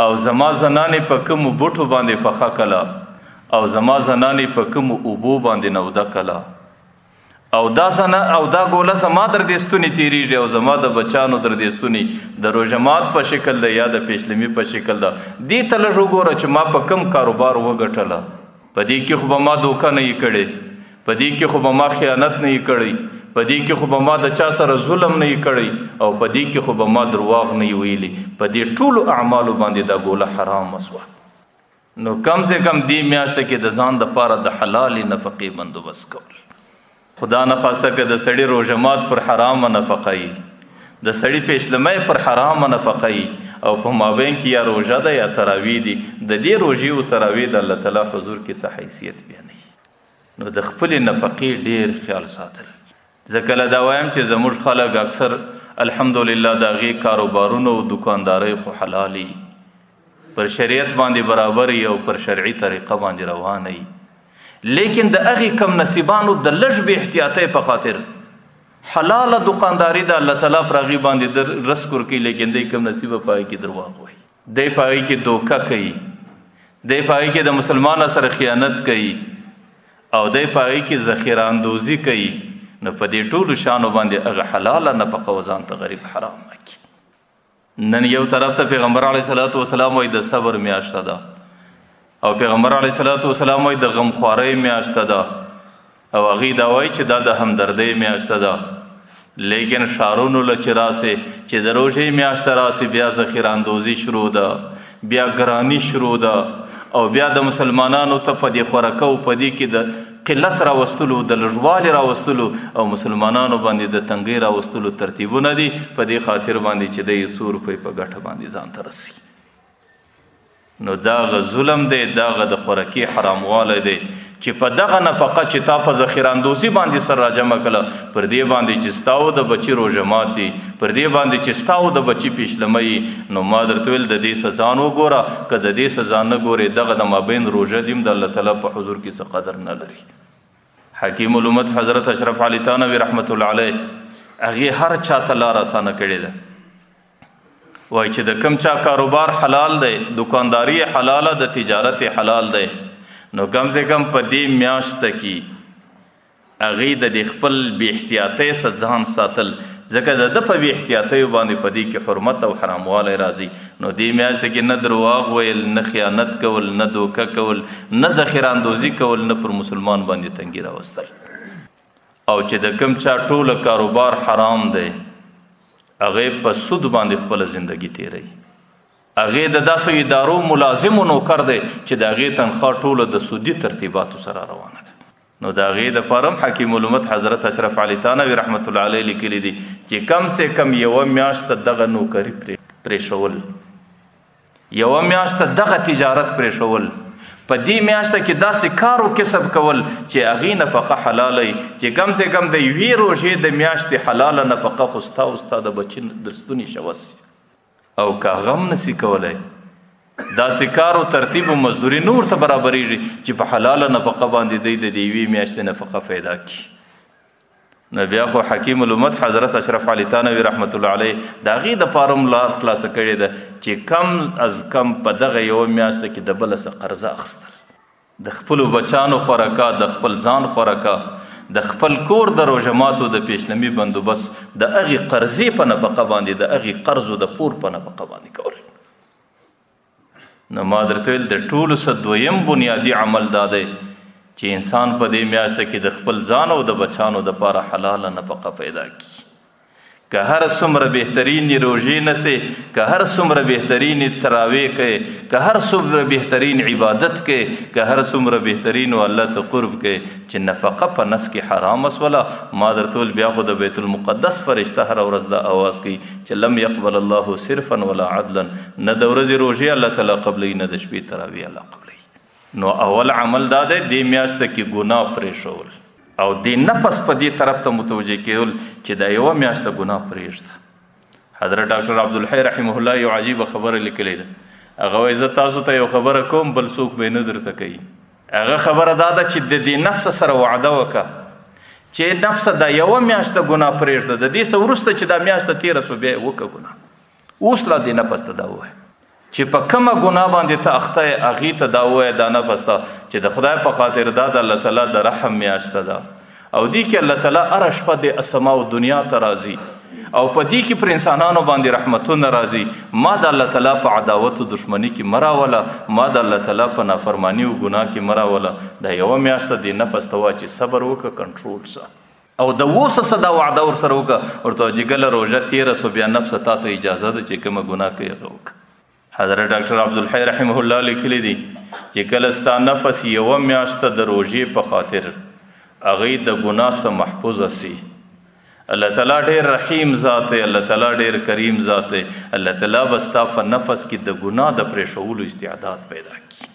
او زما زنانې په کومو بوټو باندې پخه کله او زما زنانې په کومو اوبو باندې نوده کله، او دا زنه او دا ګوله زما در دې ستوني تېرېږي او زما د بچانو در دې ستوني د روژه مات په شکل ده یا د پیشلمي په شکل ده، دې ته لږ وګوره چې ما په کم کاروبار وګټله، په دې کې خو به ما دوکه نه یي کړې، په دې کې خو به ما خیانت نه یي کړی، په دې کې خو به ما د چا سره ظلم نه یي کړی، او په دې کې خو به ما درواغ نه یي ویلي، په دې ټولو اعمالو باندې دا ګوله حرامه سوه. نو کم سے کم دې میاشت کې د ځان دپاره د حلالې نفقې بندوبست کول. خدا نخواسته که د سړي روژه مات پر حرامه نفقه وي، د سړي پیشلمۍ پر حرامه نفقه وي، او په مابین کې یا روژه ده یا تراویح دي، د دې روژې او تراویح د الله تعالی حضور کې څه حیثیت بیا نه وي. نو د خپلې نفقې ډېر خیال ساتل. زه کله دا وایم چې زموږ خلک اکثر الحمدلله د هغې کاروبارونو او دکاندارۍ خو حلالي، پر شریعت باندې برابر او پر شرعي طریقه باندې روان وي، لیکن د هغې کم نصیبانو د لږ بې احتیاطۍ په خاطر حلاله دکانداري د الله تعالی پر هغې باندې در رزق ورکوي، لیکن دی کم نصیبه په هغې کې درواغ وایي، دی په هغې کې دوکه کوي، دی په هغې کې د مسلمان سره خیانت کوي، او دی په هغې کې ذخیره اندوزي کوي. نو په دې ټولو شانو باندې هغه حلاله نفقه وځان ته غریب حرام کړي. نن یو طرف ته پیغمبر علیه الصلاة والسلام وایي د صبر میاشت ده، او پیغمبر علیه الصلاة والسلام وایي د غمخوارۍ میاشت ده، او هغې دا وایي چې دا د همدردۍ میاشت ده. لیکن ښارونو له چې راسې، چې د روژې میاشت راسې، بیا ذخیره اندوزي شروع ده، بیا ګراني شروع ده، او بیا د مسلمانانو ته په دې خورکه او په دې کې د قلت راوستلو، د لږوالي راوستلو او مسلمانانو باندې د تنګۍ راوستلو ترتیبونه دي. په دې خاطر باندې چې دی څو روپۍ په ګټه باندې ځان ته رسي. نو داغه ظلم دی، داغه د خوراکي حراموالی دی چې په دغه نفقه چې تا په ذخیره اندوزي باندې سره راجمع کړه، پر دې باندې چې ستا او د بچي روژه مات دي، پر دې باندې چې ستا او د بچي پیشلمه یي، نو ما درته ویل د دې سزا نه وګوره، که د دې سزا نه ګورې دغه د مابین روژه دې هم د الله تعالی په حضور کې څه قدر نه لري. حکیم الامت حضرت اشرف علي تھانوي رحمت الله علیه هغې هر چا ته لار اسانه کړې ده. وایي چې د کم چا کاروبار حلال دی، دکانداری حلاله ده، تجارت حلال دی، نو کم سے کم په دې میاشت کې هغې د دې خپل بې احتیاطۍ څخه ځان ساتل، ځکه د ده په بې احتیاطیو باندې په دې کې حرمت او حراموالی راځي. نو دې میاشت کې نه درواغ ویل، نه خیانت کول، نه دوکه کول، نه ذخیره اندوزي کول، نه پر مسلمان باندې تنګي راوستل. او چې د کم چا ټوله کاروبار حرام دی، هغې په سود باندې خپله زندګي تېروي، هغې د داسو ادارو ملازم و نوکر دی چې د هغې تنخوا ټوله د سودي ترتیباتو سره روانه ده. نو د هغې دپاره هم حکیم الامت حضرت اشرف علي تھانوي رحمت الله علیه لیکلي دي چې کم سے کم یوه میاشت دغه نوکري پرېښول، یوه میاشت دغه تجارت پرېښول، په دې میاشت کې داسې کار او کسب کول چې هغې نفقه حلاله وي، چې کم سه کم د یوې روژې د میاشتې حلاله نفقه خو ستا او ستا د بچي د ستوني شوه سي. او که هغه هم نسي کولی، داسې کار او ترتیب او مزدوري نه ورته برابرېږي چې په حلاله نفقه باندې دی د دې یوې میاشتې نفقه پیدا کړي. نو بیا خو حکیم الامت حضرت اشرف علي تانوي رحمت الله علیه د هغې دپاره هم لار خلاصه کړې ده چې کم از کم په دغه یوه میاشت کې د بله څه قرضه اخیستل، د خپلو بچانو خورکه، د خپل ځان خورکه، د خپل کور د روژه ماتو د پیشلمي بندوبست د هغې قرضې په نفقه باندې، د هغې قرضو د پور په نفقه باندې کول. نو ما درته ویل د ټولو څه دویم بنیادي عمل دا دی چې انسان په دې میاشت کې د خپل ځان او د بچانو دپاره حلاله نفقه پیدا کړي. که هر څومره بهترینې روژې نسې، که هر څومره بهترینې تراوې کوې، که هر څومره بهترین عبادت کوې، که هر څومره بهترین و الله ته قرب کوې، چې نفقه په نس کې حرامه سوله، ما درته ویل بیا خو د بیت المقدس فرشته هره ورځ دا اواز کوي چې لم یقبل الله صرفا ولا عدلا، نه د ورځې روژې الله تعالی قبلوي، نه د شپې تراوې الله قبلوي. نو اول عمل دا دی دې میاشت کې ګناه پرېښول او دې نفس په دې طرف ته متوجه کېدل چې دا یوه میاشت ګناه پرېږده. حضرت ډاکټر عبدالحی رحمه الله یو عجیبه خبره لیکلې ده. هغه وایي زه تاسو ته یو خبره کوم بل څوک به یې نه درته کوي. هغه خبره دا ده چې د دې نفس سره وعده وکړه چې نفس دا یوه میاشت ګناه پرېږده، د دې څه وروسته چې دا میاشت تېره سو بیا یې وکړه ګناه. اوس لا دې نفس ته دا ووایه چې په کومه ګناه باندې ته اخته یې، هغې ته دا ووایه دا نفس ته چې د خدای په خاطر دا د الله تعالی د رحم میاشت ده او دې کې الله تعالی هره شپه د اسما او دنیا ته راځي او په دې کې پر انسانانو باندې رحمتونه راځي. ما د الله تعالی په عداوت او دښمني کې مه راوله، ما د الله تعالی په نافرماني او ګناه کې مه راوله. دا یوه میاشت دې نفس ته وایه چې صبر وکړه، کنټرول سه، او د اوسه څه دا وعده ورسره وکړه، ورته وایه چې کله روژه تېره سو بیا نفس تا ته اجازه ده چې کومه ګناه کوي هغه وکړه. حضرت ډاکټر عبدالحی رحمه الله لیکلي دي چې کله ستا نفس یوه میاشت د روژې په خاطر هغې د ګناه څخه محفوظه سي، الله تعالی ډېر رحیم ذات دی، الله تعالی ډېر کریم ذات دی، الله تعالی به ستا په نفس کې د ګناه د پرېښولو استعداد پیدا کړي.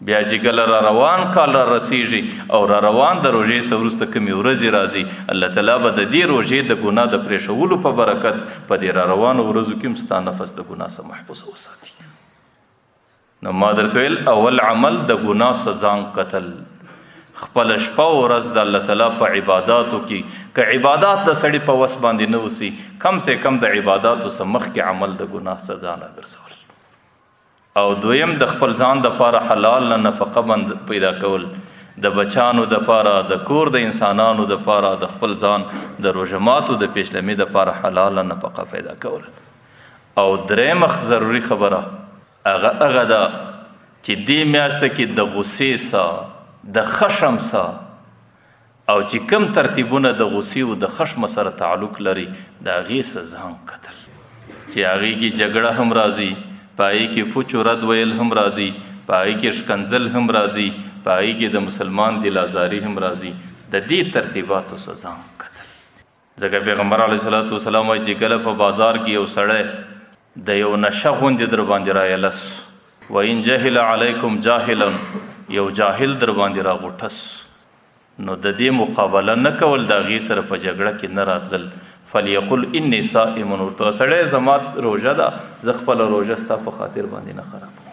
بیا چې کله را روان کال را رسیږي او را روان د روژې څخه وروسته کومې ورځې راځي، الله تعالی به د دې روژې د ګناه د پرېښولو په برکت په دې را روانو ورځو کې هم ستا نفس د ګناه څخه محفوظ وساتي. نو ما درته ویل اول عمل د ګناه څخه ځان قتل، خپل شپه او ورځ د الله تعالی په عباداتو کې، که عبادات د سړي په وس باندې نه وسي، کم سه کم د عباداتو څخه مخکې عمل د ګناه څخه ځان راګرځول. او دویم د خپل ځان د پاره حلال نه نفقه بند پیدا کول، د بچانو د پاره، د کور د انسانانو د پاره، د خپل ځان د روژه ماتو د پیشلمي د پاره حلال نفقه پیدا کول. او دریم ضروري خبره هغه هغه ده چې دې میاشت کې د غصې سه، د خشم سه، او چې کم ترتیبونه د غصې او د خشم سره تعلق لري د هغې څخه ځان کتل، چې هغې کې جګړه هم راځي، په هغې کې پوچ و رد ویل هم راځي، په هغې کې ښکنځل هم راځي، په هغې کې د مسلمان دل ازاري هم راځي. د دې ترتیباتو څخه ځان کتل. ځکه پیغمبر علیه الصلاة والسلام وایي چې کله په بازار کې یو سړی د یو نشه غوندې در باندې رایله سو، وان جهل علیکم جاهلا، یو جاهل در باندې راغوټه سو، نو د دې مقابله نه کول، د هغې سره په جګړه کې نه راتلل. فلیقل انی صائم، ورته سړی زما روژه ده، زه خپله روژه ستا په خاطر باندې نه خرابوم.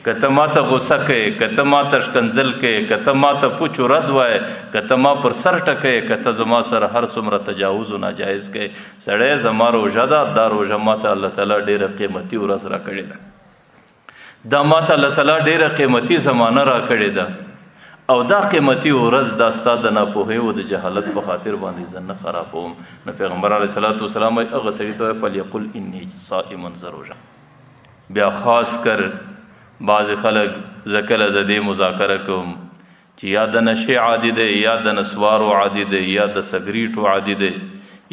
که ته ماته غوسه کوې، که ته ماته ښکنځل کوې، که ته ماته پوچ و رد وایې، که ته ما پر سر ټکوې، که ته زما سره هر څومره تجاوز و ناجایز کوې، سړی زما روژه ده، دا روژه ماته الله تعالی ډېره قیمتي ورځ راکړې ده، دا ماته الله تعالی ډېره قیمتي زمانه راکړې ده، او دا قیمتي ورځ دا ستا د ناپوهۍ او د جهالت په خاطر باندې زه نه خرابوم. نو پیغمبر علیه الصلاة والسلام وایي هغه سړي ته وایي فلیقل انی صائم، زه روژه. بیا خاص کر بعضې خلک زه کله د دې مذاکره کوم چې یا د نشې عادي دی، یا د نسوارو عادي دی، یا د سګریټو عادي دی،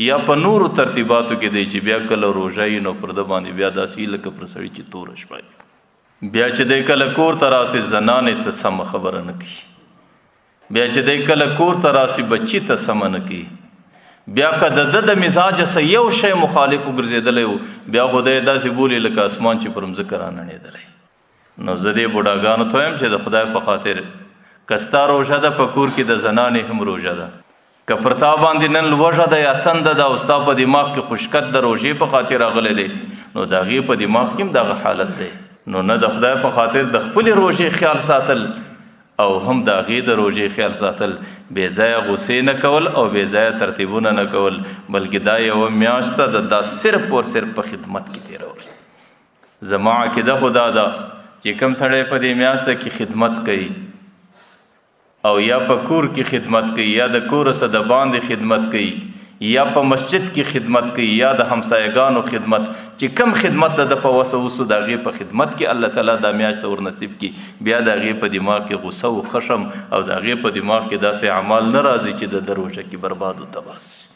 یا په نورو ترتیباتو کې دی، چې بیا کله روژه یي نو پر ده باندې بیا داسې لکه پر سړي چې توره شپه وي. بیا چې دی کله کور ته راسي زنانې ته سمه خبره نه کوي، بیا چې دی کله کور ته راسي بچي ته سمه نه کوي، بیا که د ده د مزاج سره یو شی مخالف وګرځېدلی و، بیا خو دی داسې بولي لکه اسمان چې پر مځکه رانړېدلی. نو زه دې بوډاګانو ته وایم چې د خدای په خاطر، که ستا روژه ده په کور کې د زنانې هم روژه ده، که پر تا باندې نن لوږه ده یا تنده ده او ستا په دماغ کې خشکت د روژې په خاطر راغلی دی، نو د هغې په دماغ کې هم دغه حالت دی. نو نه د خدای په خاطر د خپلې روژې خیال ساتل او هم د هغې د روژې خیال ساتل، بې ځایه غوسې نه کول او بې ځایه ترتیبونه نه کول، بلکې دا یوه میاشت ده دا صرف اور صرف په خدمت کې تېرول. زما عقیده خو دا ده چې کوم سړی په دې میاشت کې خدمت کوي او یا په کور کې خدمت کوي، یا د کور څخه د باندې خدمت کوي، یا په مسجد کې خدمت کوي، یا د همسایګانو خدمت، چې کم خدمت د ده په وسه وسو د هغې په خدمت کې الله تعالی دا میاشت ورنصیب کړي، بیا د هغې په دماغ کې غوسه او خشم او د هغې په دماغ کې داسې اعمال نه راځي چې د ده روژه کې برباد او تباه سي.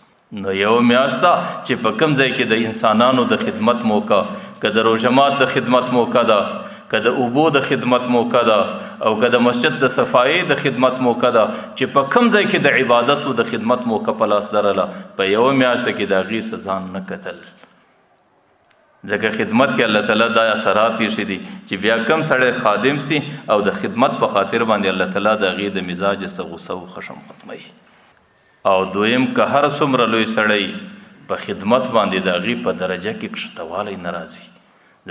نو یو میاشت ده چې په کوم ځای کې د انسانانو د خدمت موقع، که د روژه مات د خدمت موقع ده، که د اوبو د خدمت موقع ده، او که د مسجد د صفایۍ د خدمت موقع ده، چې په کوم ځای کې د عبادت او د خدمت موقع په لاس درله، په یوه میاشت کې د هغې څه ځان نه کتل. ځکه خدمت کې الله تعالی دا اثرات ایښي دي چې بیا کم سړی خادم سي او د خدمت په خاطر باندې الله تعالی د هغې د مزاج څخه غوسه او خشم ختموي. او دویم، که هر څومره لوی سړی په خدمت باندې د هغې په درجه کې کښتوالی نه راځي،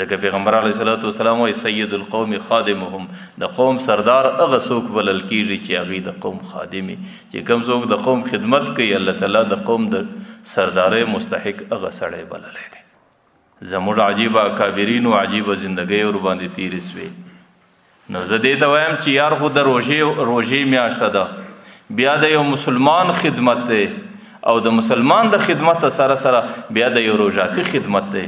ځکه پیغمبر علیه الصلاة والسلام وایي سید القوم خادمهم، د قوم سردار هغه څوک بلل کیږي چې هغوی د قوم خادم وي، چې کوم څوک د قوم خدمت کوي الله تعالی د قوم د سردارۍ مستحق هغه سړی بللی دی. زموږ عجیبه اکابرینو عجیبه زندګۍ ورباندې تېرې سوې. نو زه دې ته وایم چې یار خو د روژې میاشت ده، بیا د یو مسلمان خدمت دی، او د مسلمان د خدمت سره سره بیا د یو روژاتي خدمت دی.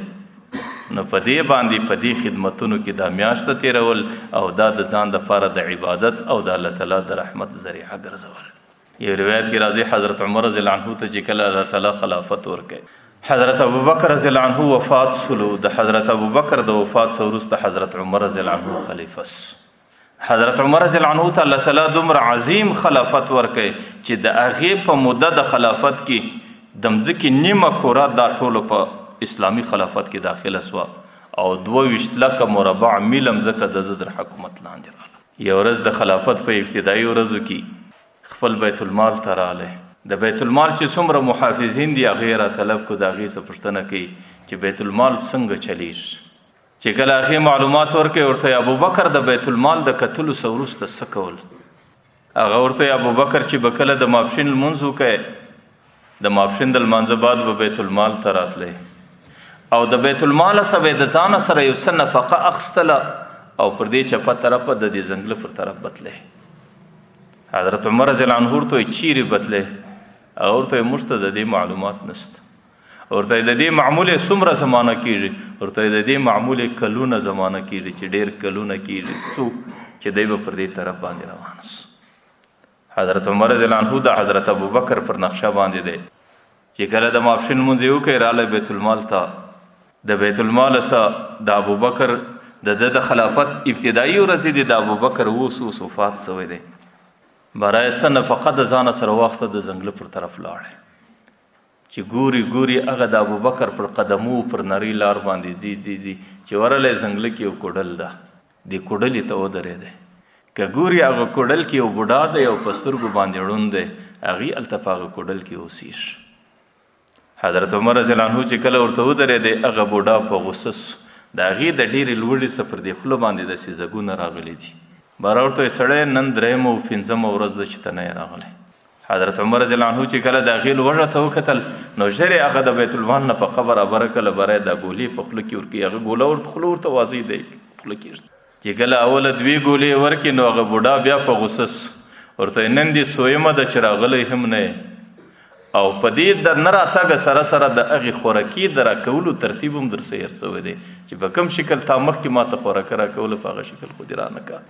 نو په دې باندې په دې خدمتونو کې دا میاشت تېرول او دا د ځان دپاره د عبادت او د الله تعالی د رحمت ذریعه ګرځول. یو روایت کې راځي حضرت عمر رضی الله عنه ته چې کله الله تعالی خلافت ورکړي، حضرت ابوبکر رضی الله عنه وفات سلو. د حضرت ابوبکر د وفات څخه وروسته حضرت عمر رضی الله عنه خلیفه سو. حضرت عمر رضی الله عنه ته الله تعالی دومره عظیم خلافت ورکړي چې د هغې په موده د خلافت کې د مځکې نیمه کره دا ټولو په اسلامي خلافت کې داخله سوه او 22 لکه مربع میله مځکه د ده تر حکومت لاندې راغله. یو ورځ د خلافت په ابتدایي ورځو کې خپل بیت المال ته راغلی. د بیت المال چې څومره محافظین دي هغې را طلب کړو، د هغې څخه پوښتنه کوي چې بیت المال څنګه چلیږي. چې کله هغې معلومات ورکوي ورته ابوبکر د بیت المال د کتلو څخه وروسته څه کول؟ هغه ورته ابوبکر چې به کله د ماپښین لمونځ وکړي، د ماپښین د لمانځه بعد به بیت المال ته راتلی او د بیت المال څخه به یې د ځانه سره یو څه نفقه اخیستله او پر دې چپه طرفه د دې ځنګله پر طرف به تلی. حضرت عمر رضی الله عنه ورته وایي چیرې به تلی؟ هغه ورته وایي موږ ته د دې معلومات نشته. ورته د دې معمول یې څومره زمانه کېږي؟ ورته د دې معمول یې کلونه زمانه کېږي، چې ډېر کلونه کېږي، څو چې دی به پر دې طرف باندې روان سو. حضرت عمر رضی الله عنه د حضرت ابوبکر پر نقشه باندې دی چې کله د ماپښین لمونځ یې وکړ راغلی بیت المال ته. د بیت المال څخه د ابوبکر د ده د خلافت ابتدایي ورځې دي، د ابوبکر اوس اوس وفات سوی دی. برای څه نفقه د ځانه سره واخیسته، د ځنګله پر طرف لاړی. چې ګوري ګوري هغه د ابوبکر پر قدمو پر نرۍ لار باندې ځي ځي ځي، چې ورغلی ځنګله کې یو کوډل ده، دې کوډلې ته ودرېدی. که ګوري هغه کوډل کې یو بوډا دی او په سترګو باندې ړوند دی، هغې هلته په هغه کوډل کې اوسېږي. حضرت عمر رضی الله عنه چې کله ورته ودرېدی، هغه بوډا په غوسه سو. د هغې د ډېرې لوږې څخه پر دې خوله باندې داسې ځګونه راغلي دي. باره ورته وایي سړی نن درېیمه او پنځمه ورځ ده چې ته نه یې راغلی. حضرت عمر رضی الله عنه چې کله د هغې لوږه ته وکتل، نو ژر یې هغه د بیت المال نفقه برابره کړله، باره یې دا ګولې په خوله کې ورکړي. هغه ګوله ورته خوله ورته واضح دی خوله کې ایښې. چې کله اوله دوې ګولې یې ورکړې، نو هغه بوډا بیا په غوسه سو. ورته یې نن دې څویمه ده چې راغلی هم نه یې، او په دې د نه راتګه سره سره د هغې خوراکي د راکولو ترتیب هم درسه هېر سوی دی، چې په کوم شکل تا مخکې ما ته خوراکه راکوله په هغه شکل خو دې رانه کړه.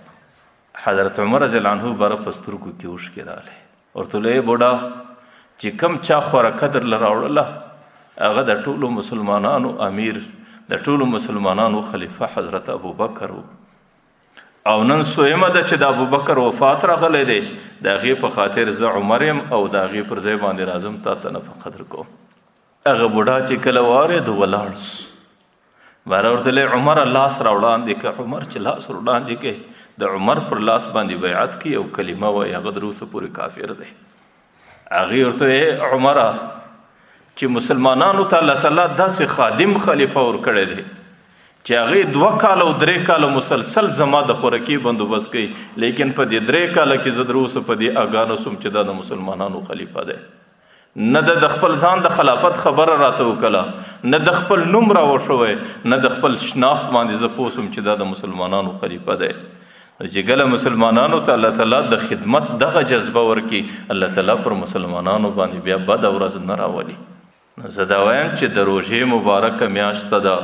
حضرت عمر رضی الله عنه باره په سترګو کې اوښکې راغلې. ورته ویل بوډا چې کم چا خوراکه درله راوړله هغه د ټولو مسلمانانو امیر، د ټولو مسلمانانو خلیفه حضرت ابوبکر و، او نن څویمه ده چې د ابوبکر وفات راغلی دی، د هغې په خاطر زه عمر یم او د هغې پر ځای باندې راځم تا ته نفقه درکوم. هغه بوډا چې کله واورېد ولاړ سو. بار ورته له عمر لاس را وړاندې که، عمر چې لاس ور وړاندې کې، د عمر پر لاس باندې بیعت کوي او کلمه وایي، هغه تر اوسه پورې کافر دی. هغې ورته وایي عمره چې مسلمانانو ته الله تعالی داسې خادم خلیفه ورکړی دی چې هغې 2 کاله او 3 کاله مسلسل زما د خوراکي بندوبست کوي، لیکن په دې 3 کاله کې زه تر اوسه په دې آګاه نه سوم چې دا د مسلمانانو خلیفه دی. نه د خپل ځان د خلافت خبره راته وکړه، نه د خپل نوم راوښوی، نه د خپل شناخت باندې زه پوه سوم چې دا د مسلمانانو خلیفه دی. چې کله مسلمانانو ته الله تعالی د خدمت دغه جذبه ورکړي، الله تعالی پر مسلمانانو باندې بیا بده ورځ نه راولي. نو زه دا وایم چې د روژې مبارکه میاشت ده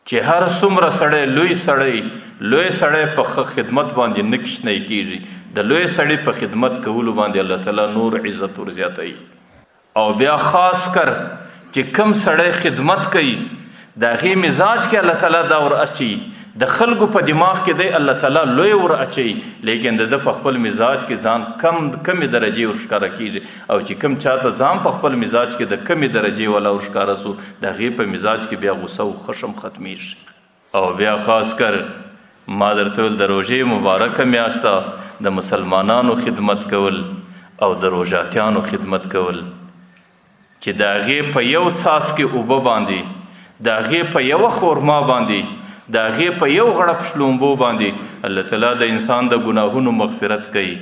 چې هر څومره سړی لوی سړی، لوی سړی په ښه خدمت باندې نه کوچنی کېږي، د لوی سړي په خدمت کولو باندې الله تعالی نور عزت ورزیاتوي. او بیا خاص کر چې کم سړی خدمت کوي د هغې مزاج کې الله تعالی دا ور اچوي، د خلکو په دماغ کې دی الله تعالی لوی ور اچوي، لیکن د ده په خپل مزاج کې ځان کمې درجې ور ښکاره کېږي. او چې کم چاته ځان په خپل مزاج کې د کمې درجې والا ور ښکاره سو، د هغې په مزاج کې بیا غوسه او خشم ختمیږي. او بیا خاص کر ما درته ویل د روژې مبارکه میاشت ده، د مسلمانانو خدمت کول او د روژاتیانو خدمت کول، چې د هغې په یو څاڅکي اوبه باندې، د هغې په یوه خورما باندې، د هغې په یو غړپ شلومبو باندې الله تعالی د انسان د ګناهونو مغفرت کوي.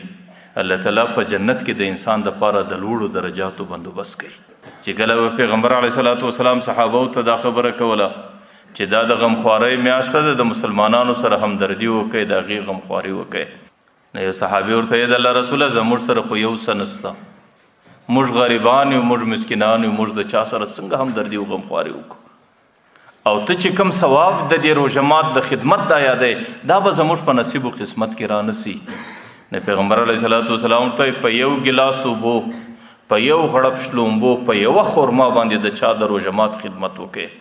الله تعالی په جنت کې د انسان دپاره د لوړو درجاتو بندوبست کوي. چې کله به پیغمبر علیه الصلاة والسلام صحابو ته دا خبره کوله چې دا د غمخوارۍ میاشت ده، د مسلمانانو سره همدردي وکړئ، د هغې غمخواري وکړئ. نو یو صحابي ورته ویل، د الله رسوله زموږ سره خو یو څه نشته، موږ غریبان یو، موږ مسکینان یو، موږ د چا سره څنګه همدردي او غمخواري وکړو؟ او ته چې کوم ثواب د دې روژه مات د خدمت دا یادی، دا به زموږ په نصیب او قسمت کې رانسي. نو پیغمبر علیه الصلاة والسلام ورته وایي، په یو ګیلاس اوبو، په یو غړپ شلومبو، په یوه خورما باندې د چا د روژه مات خدمت وکړي،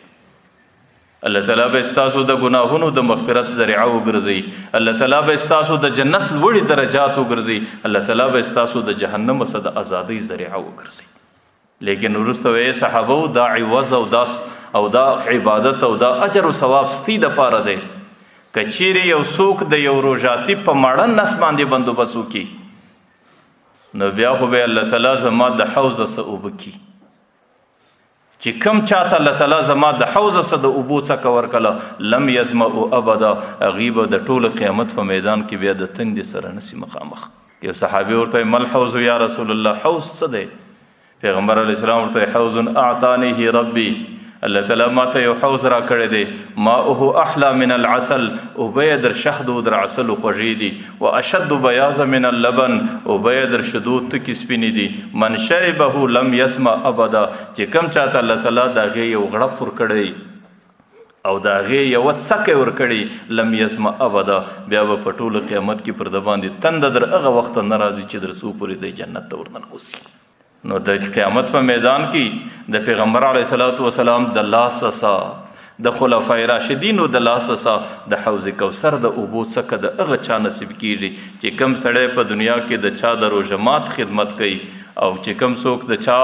الله تعالی به ستاسو د ګناهونو د مغفرت ذریعه وګرځي، الله تعالی به ستاسو د جنت لوړې درجات وګرځي، الله تعالی به ستاسو د جهنم څخه د ازادۍ ذریعه وګرځي. لیکن وروسته وایي صحابو دا عوض او دا او دا عبادت او دا اجر او ثواب ستی د پاره دی. که چیرې یو څوک د یو روژاتي په ماړه نس باندې بندوبست وکړي، نو بیا خو به الله تعالی زما د حوض څخه اوبه کړي. چې کم چاته الله تعالی زما د حوض څخه د اوبو څکه ورکړه، لم یظمأ ابدا، هغوی به د ټول قیامت په میدان کې بیا د تندې سره نسي مخامخ. یو صحابي ورته وایي، ما الحوض یا رسول الله، حوض څه دی؟ پیغمبر علیه السلام ورته وایي، حوض اعطانیه ربي، الله تعالی ما ته یو حوض را کړی دی، ماؤه احلى من العسل، اوبه یې در شهد او در عسلو خوږې دي، و اشد بیاض من اللبن، اوبه یې در شیدو تکې سپینې دي، من شربه لم یظمأ ابدا، چې کم چاته الله تعالی د هغې یو غړپ ورکړی او د هغې یوه څکه ورکړي، لم یظمأ ابدا، بیا به په ټوله قیامت کې پر ده باندې تنده در هغه وخته نه راځي چې در څو پورې دی جنت ته ورننوځي. نو د قیامت په میدان کې د پیغمبر علیه الصلاة والسلام د لاس څخه، د خلفای راشدینو د لاس څخه د حوض کوثر د اوبو څکه د هغه چا نصیب کیږي چې کم سړی په دنیا کې د چا د روژه مات خدمت کوي، او چې کم څوک د چا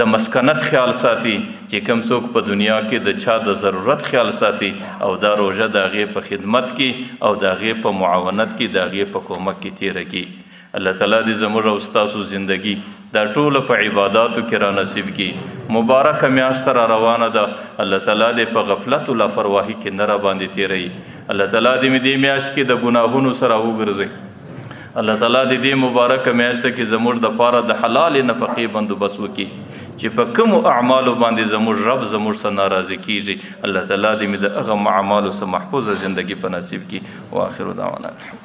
د مسکنت خیال ساتي، چې کم څوک په دنیا کې د چا د ضرورت خیال ساتي، او دا روژه د هغې په خدمت کې او د هغې په معاونت کې د هغې په کومک کې تیره کړي. الله تعالی دې زموږ او ستاسو زندگی دا ټوله په عباداتو کې را نصیب کړي. مبارکه میاشت را روانه ده، الله تعالی دې په غفلت او لاپرواهي کې نه را باندې تېروي. الله تعالی دې مې دې میاشت کې د ګناهونو سره وګرځي. الله تعالی دې دې مبارکه میاشت کې زموږ د پاره د حلالې نفقې بندوبست وکړي چې په کومو اعمالو باندې زموږ رب زموږ سره ناراضي کیږي، الله تعالی دې مې د هغه اعمالو سره محفوظه زندگی په نصیب کړي. واخر دعوانا الحمد.